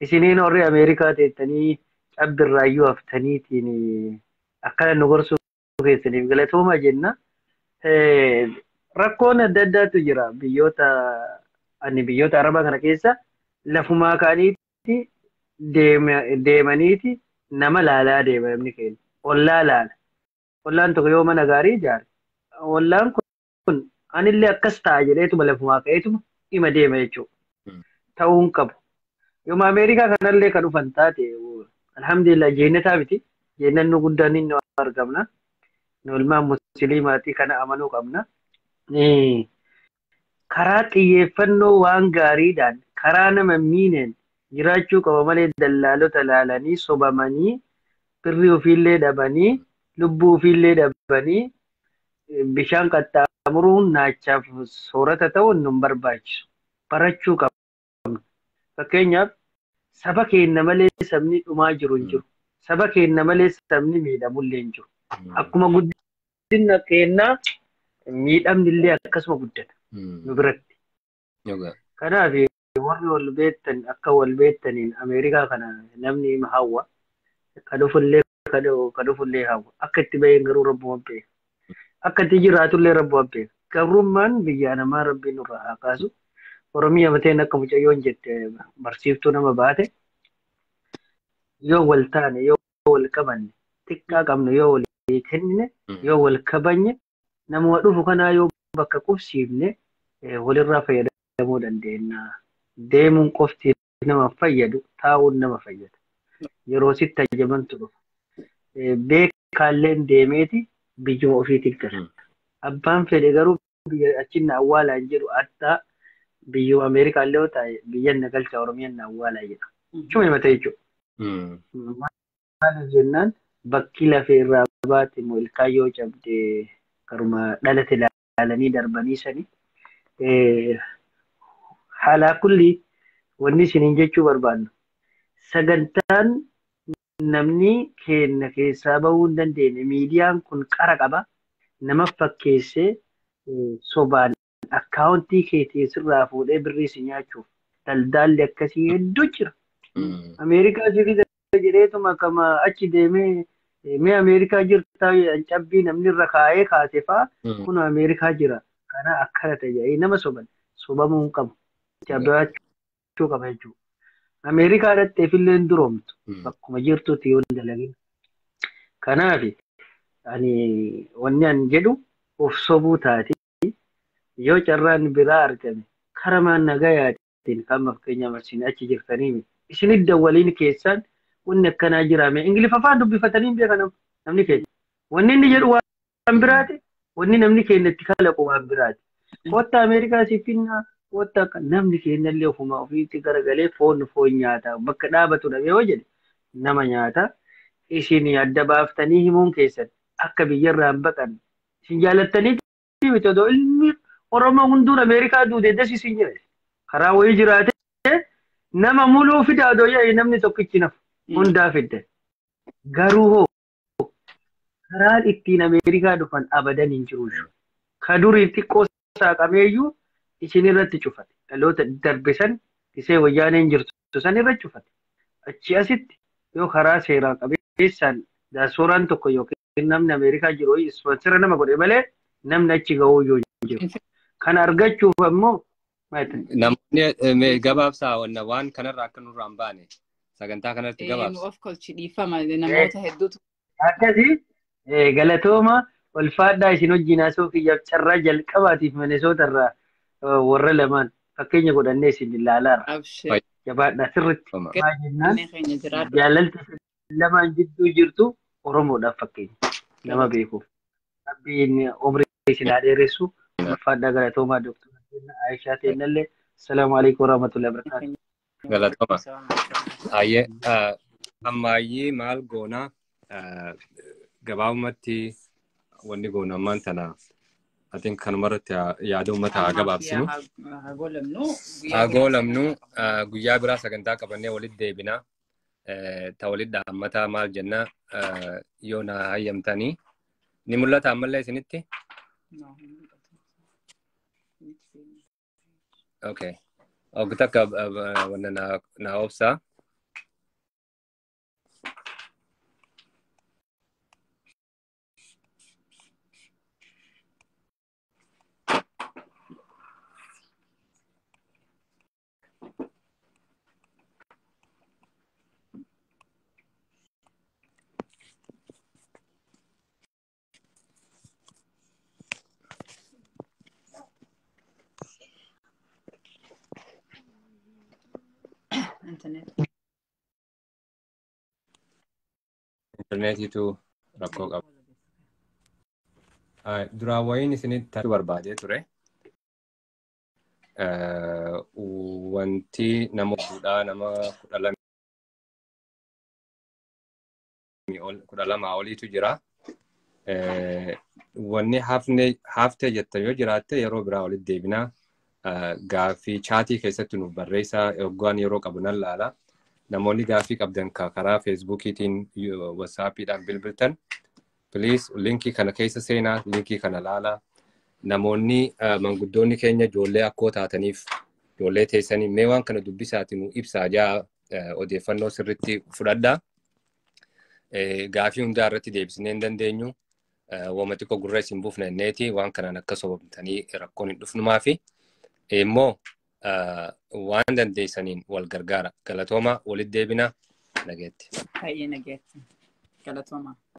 Isiniin warri Ameerikaa teettanii cabbirraayyuu haftaniitiin akkana nu gorsuu keessaniif galatooma jenna. Rakkoon adda addaatu jira biyyoota ani biyyoota Arabaa kana keessa lafumaa ka'aniiti deemaniiti nama laalaa deema namni keenya. Ollaa laala. Ollaan tokko yoo mana gaarii ijaare ollaan kun anillee akkas ta'a jedheetuma lafumaa ka'eetuma dhima deema jechuudha. Ta'uu hin qabu. Yooma Ameerikaa kanallee kan dhufan taate alhamdulillah jeennataa miti. Jeennannu guddaan inni argamna. Nu ilmaan musliimaatii kana amanuu qabna. Karaa xiyyeeffannoo waan gaariidhaan karaa nama miineen jiraachuu qaba malee dallaalota laalanii sobamanii birrii ofiillee dhabanii lubbuu ofiillee dhabanii bishaan qaxxaamuruun naachaaf soorata ta'uun nu barbaachisu. Barachuu qabna. Fakkeenyaaf saba keenya malee sabni dhumaa jiru hin jiru. Saba keenya malee sabni miidhamullee hin jiru. Akkuma guddina keenyaa miidhamni illee akkasuma guddata nu biratti. Kanaaf warri wal beektan akka wal beektaniin Ameerikaa kana namni hima hawwa. Ka dhufullee ka dhufullee hawwa. Akka itti baheen garuu rabbuma beeka. Akka itti jiraatullee rabbuma beeka. Gabrummaan biyya namaa rabbiin nurraa haa kaasu. Oromiyaa mateen akka mucayyoon jette barsiiftuu nama baate yoo wal taane yoo wal qabanne xiqqaa qabnu yoo walii kennine yoo wal kabajne namuma dhufu kanaa yoo bakka qubsiifne walirraa fayyadamuu dandeenya. Deemuun qofti nama fayyadu taa'uun nama fayyada. Yeroo sitti ajjamantu dhufa. Beekaalleen deemeeti biyyuma ofiitiin gala. Abbaan fedhe garuu biyya achi na awwaalaa hin jedhu addaa biyyuma Ameerikaa illee yoo ta'e biyya na galcha Oromiyaan na awwaalaa jedha. Chuma himata jechuudha. Maaliif jennaan bakki lafee irraa baate immoo ilkaan yoo cabde karuma dhalate ilaalanii darbanii sani. Haalaa kulli wanni isiniin jechuu barbaannu sagantaan namni keenya keessaa bahuu hin dandeenye miidiyaan kun qara qaba nama fakkeessee sobaan akkaawuntii keetii sirraa fuudhee birrii si nyaachuuf daldaalli akkasii hedduu jira. Ameerikaa jirti jedheetuma kama achi deemee mee Ameerikaa jirta cabbii namni irra kaa'ee kaase fa'aa kun Ameerikaa jira. Kana akkana ta'e nama soban sobamuu hin qabu. Jabaachuu qaba jechuudha. Ameerikaa dhaqxeefillee hin duroomtu. Bakkuma jirtutti yoo hin dalagin. Kanaaf ani wanni ani jedhu of sobuu taate yoo carraan biraa argame karamaan nagayaatiin kan fakkeenyaaf isin achi jirtanii miti. Isin idda waliin keessaan wanni akkanaa jiraame Ingiliffa afaan dubbifatanii hin beekan namni keenya. Wanni inni jedhu waan biraati. Wanni namni keenya itti kalaqu waan biraati. Kottaa Ameerikaa siif finnaa kottaa akka namni keenya illee ofuma ofiitti garagalee foon foon nyaata bakka dhaabatu dhabee yoo jedhe nama nyaata. Isin adda baaftanii himuun keessan akka biyyarraa hin baqanne isin jaalattanii miti odoo ilmi Oromoo hunduun Ameerikaa duude das isin jira. Karaa wayii jiraate nama muluu fida odoo yaa'e namni tokkichi nafu hundaa fidde. Garuu hoo karaan ittiin Ameerikaa dhufan abadan hin jiru. Ka durii xiqqoo saaqameeyyuu isin irratti cufate. Dhaloota darbe san isee wayyaaneen jirtu san irra cufate. Achi asitti yoo karaa seeraa qabeessaan daasoraan tokko yookiin namni Ameerikaa jiru ispoonsira nama godhe malee namni achi ga'uu yoo jiru. Kana argachuuf ammoo Namoonni gabaabsaa waan kanarraa akka nurraa hin baane sagantaa kanarratti gabaabsa. Of kolchi dhiifama namoota hedduutu. Akkasii galatooma ulfaadhaa isin wajjin haasoo kiyyaaf carraa jalqabaatiif Minnesota irraa warra lamaan fakkeenya godhannee isin ilaalaarra. Jabaadhaa sirriitti. Maal jennaan jaalalti lamaan jidduu jirtu Oromoodhaaf fakkeenya nama beekuuf. Rabbiin umrii isin haa dheeressu. Ulfaadhaa galatoomaa Dooktar Aayishaa Teennallee. Assalaamu alaikum warahmatullahi wabarakatuh. Galatooma. Ayyee ammaayyii maal goonaa gabaabumatti wanni goonu ammaan tana I think kanumarratti yaada uummata haa gabaabsinu. Haa goolamnu. Haa goolamnu guyyaa biraa sagantaa qabannee walitti deebina. Ta walitti dhaammataa maal jenna yoo na hayyamtanii. Ni mul'ata ammallee isinitti? Okay. Oggu takka wanna naa obsaa. Internet. Intarneetiitu rakkoo qaba. Duraan wayiin isinitti barbaadee ture. Wanti nama fuudhaa nama 12 oliitu jira. Wanni haftee jettan yoo jiraatte yeroo biraa walitti deebinaa. Gaaffii chaatii keessatti nuuf barreessaa yoggaan yeroo qabu nan laala. Namoonni gaaffii qabdan karaa feesbuukiitiin wasaapiidhaan bilbiltan. Please linkii kana keessa seenaa, linkii kana laalaa. Namoonni manguddoonni keenya ijoollee akkoo taataniif ijoollee teessanii mee waan kana dubbisaati nu ibsaa jaa odeeffannoo sirriitti fudhadhaa. Gaaffii hundaa irratti deebisnee hin dandeenyu. Wama xiqqoo gurra isin buufna inneeti waan kanaan akka sobamtanii rakkoon hin dhufnumaafi. Immoo waan dandeessaniin wal gargaara. Galatooma walitti deebina nageetti. Baay'ee nageetti. Galatooma.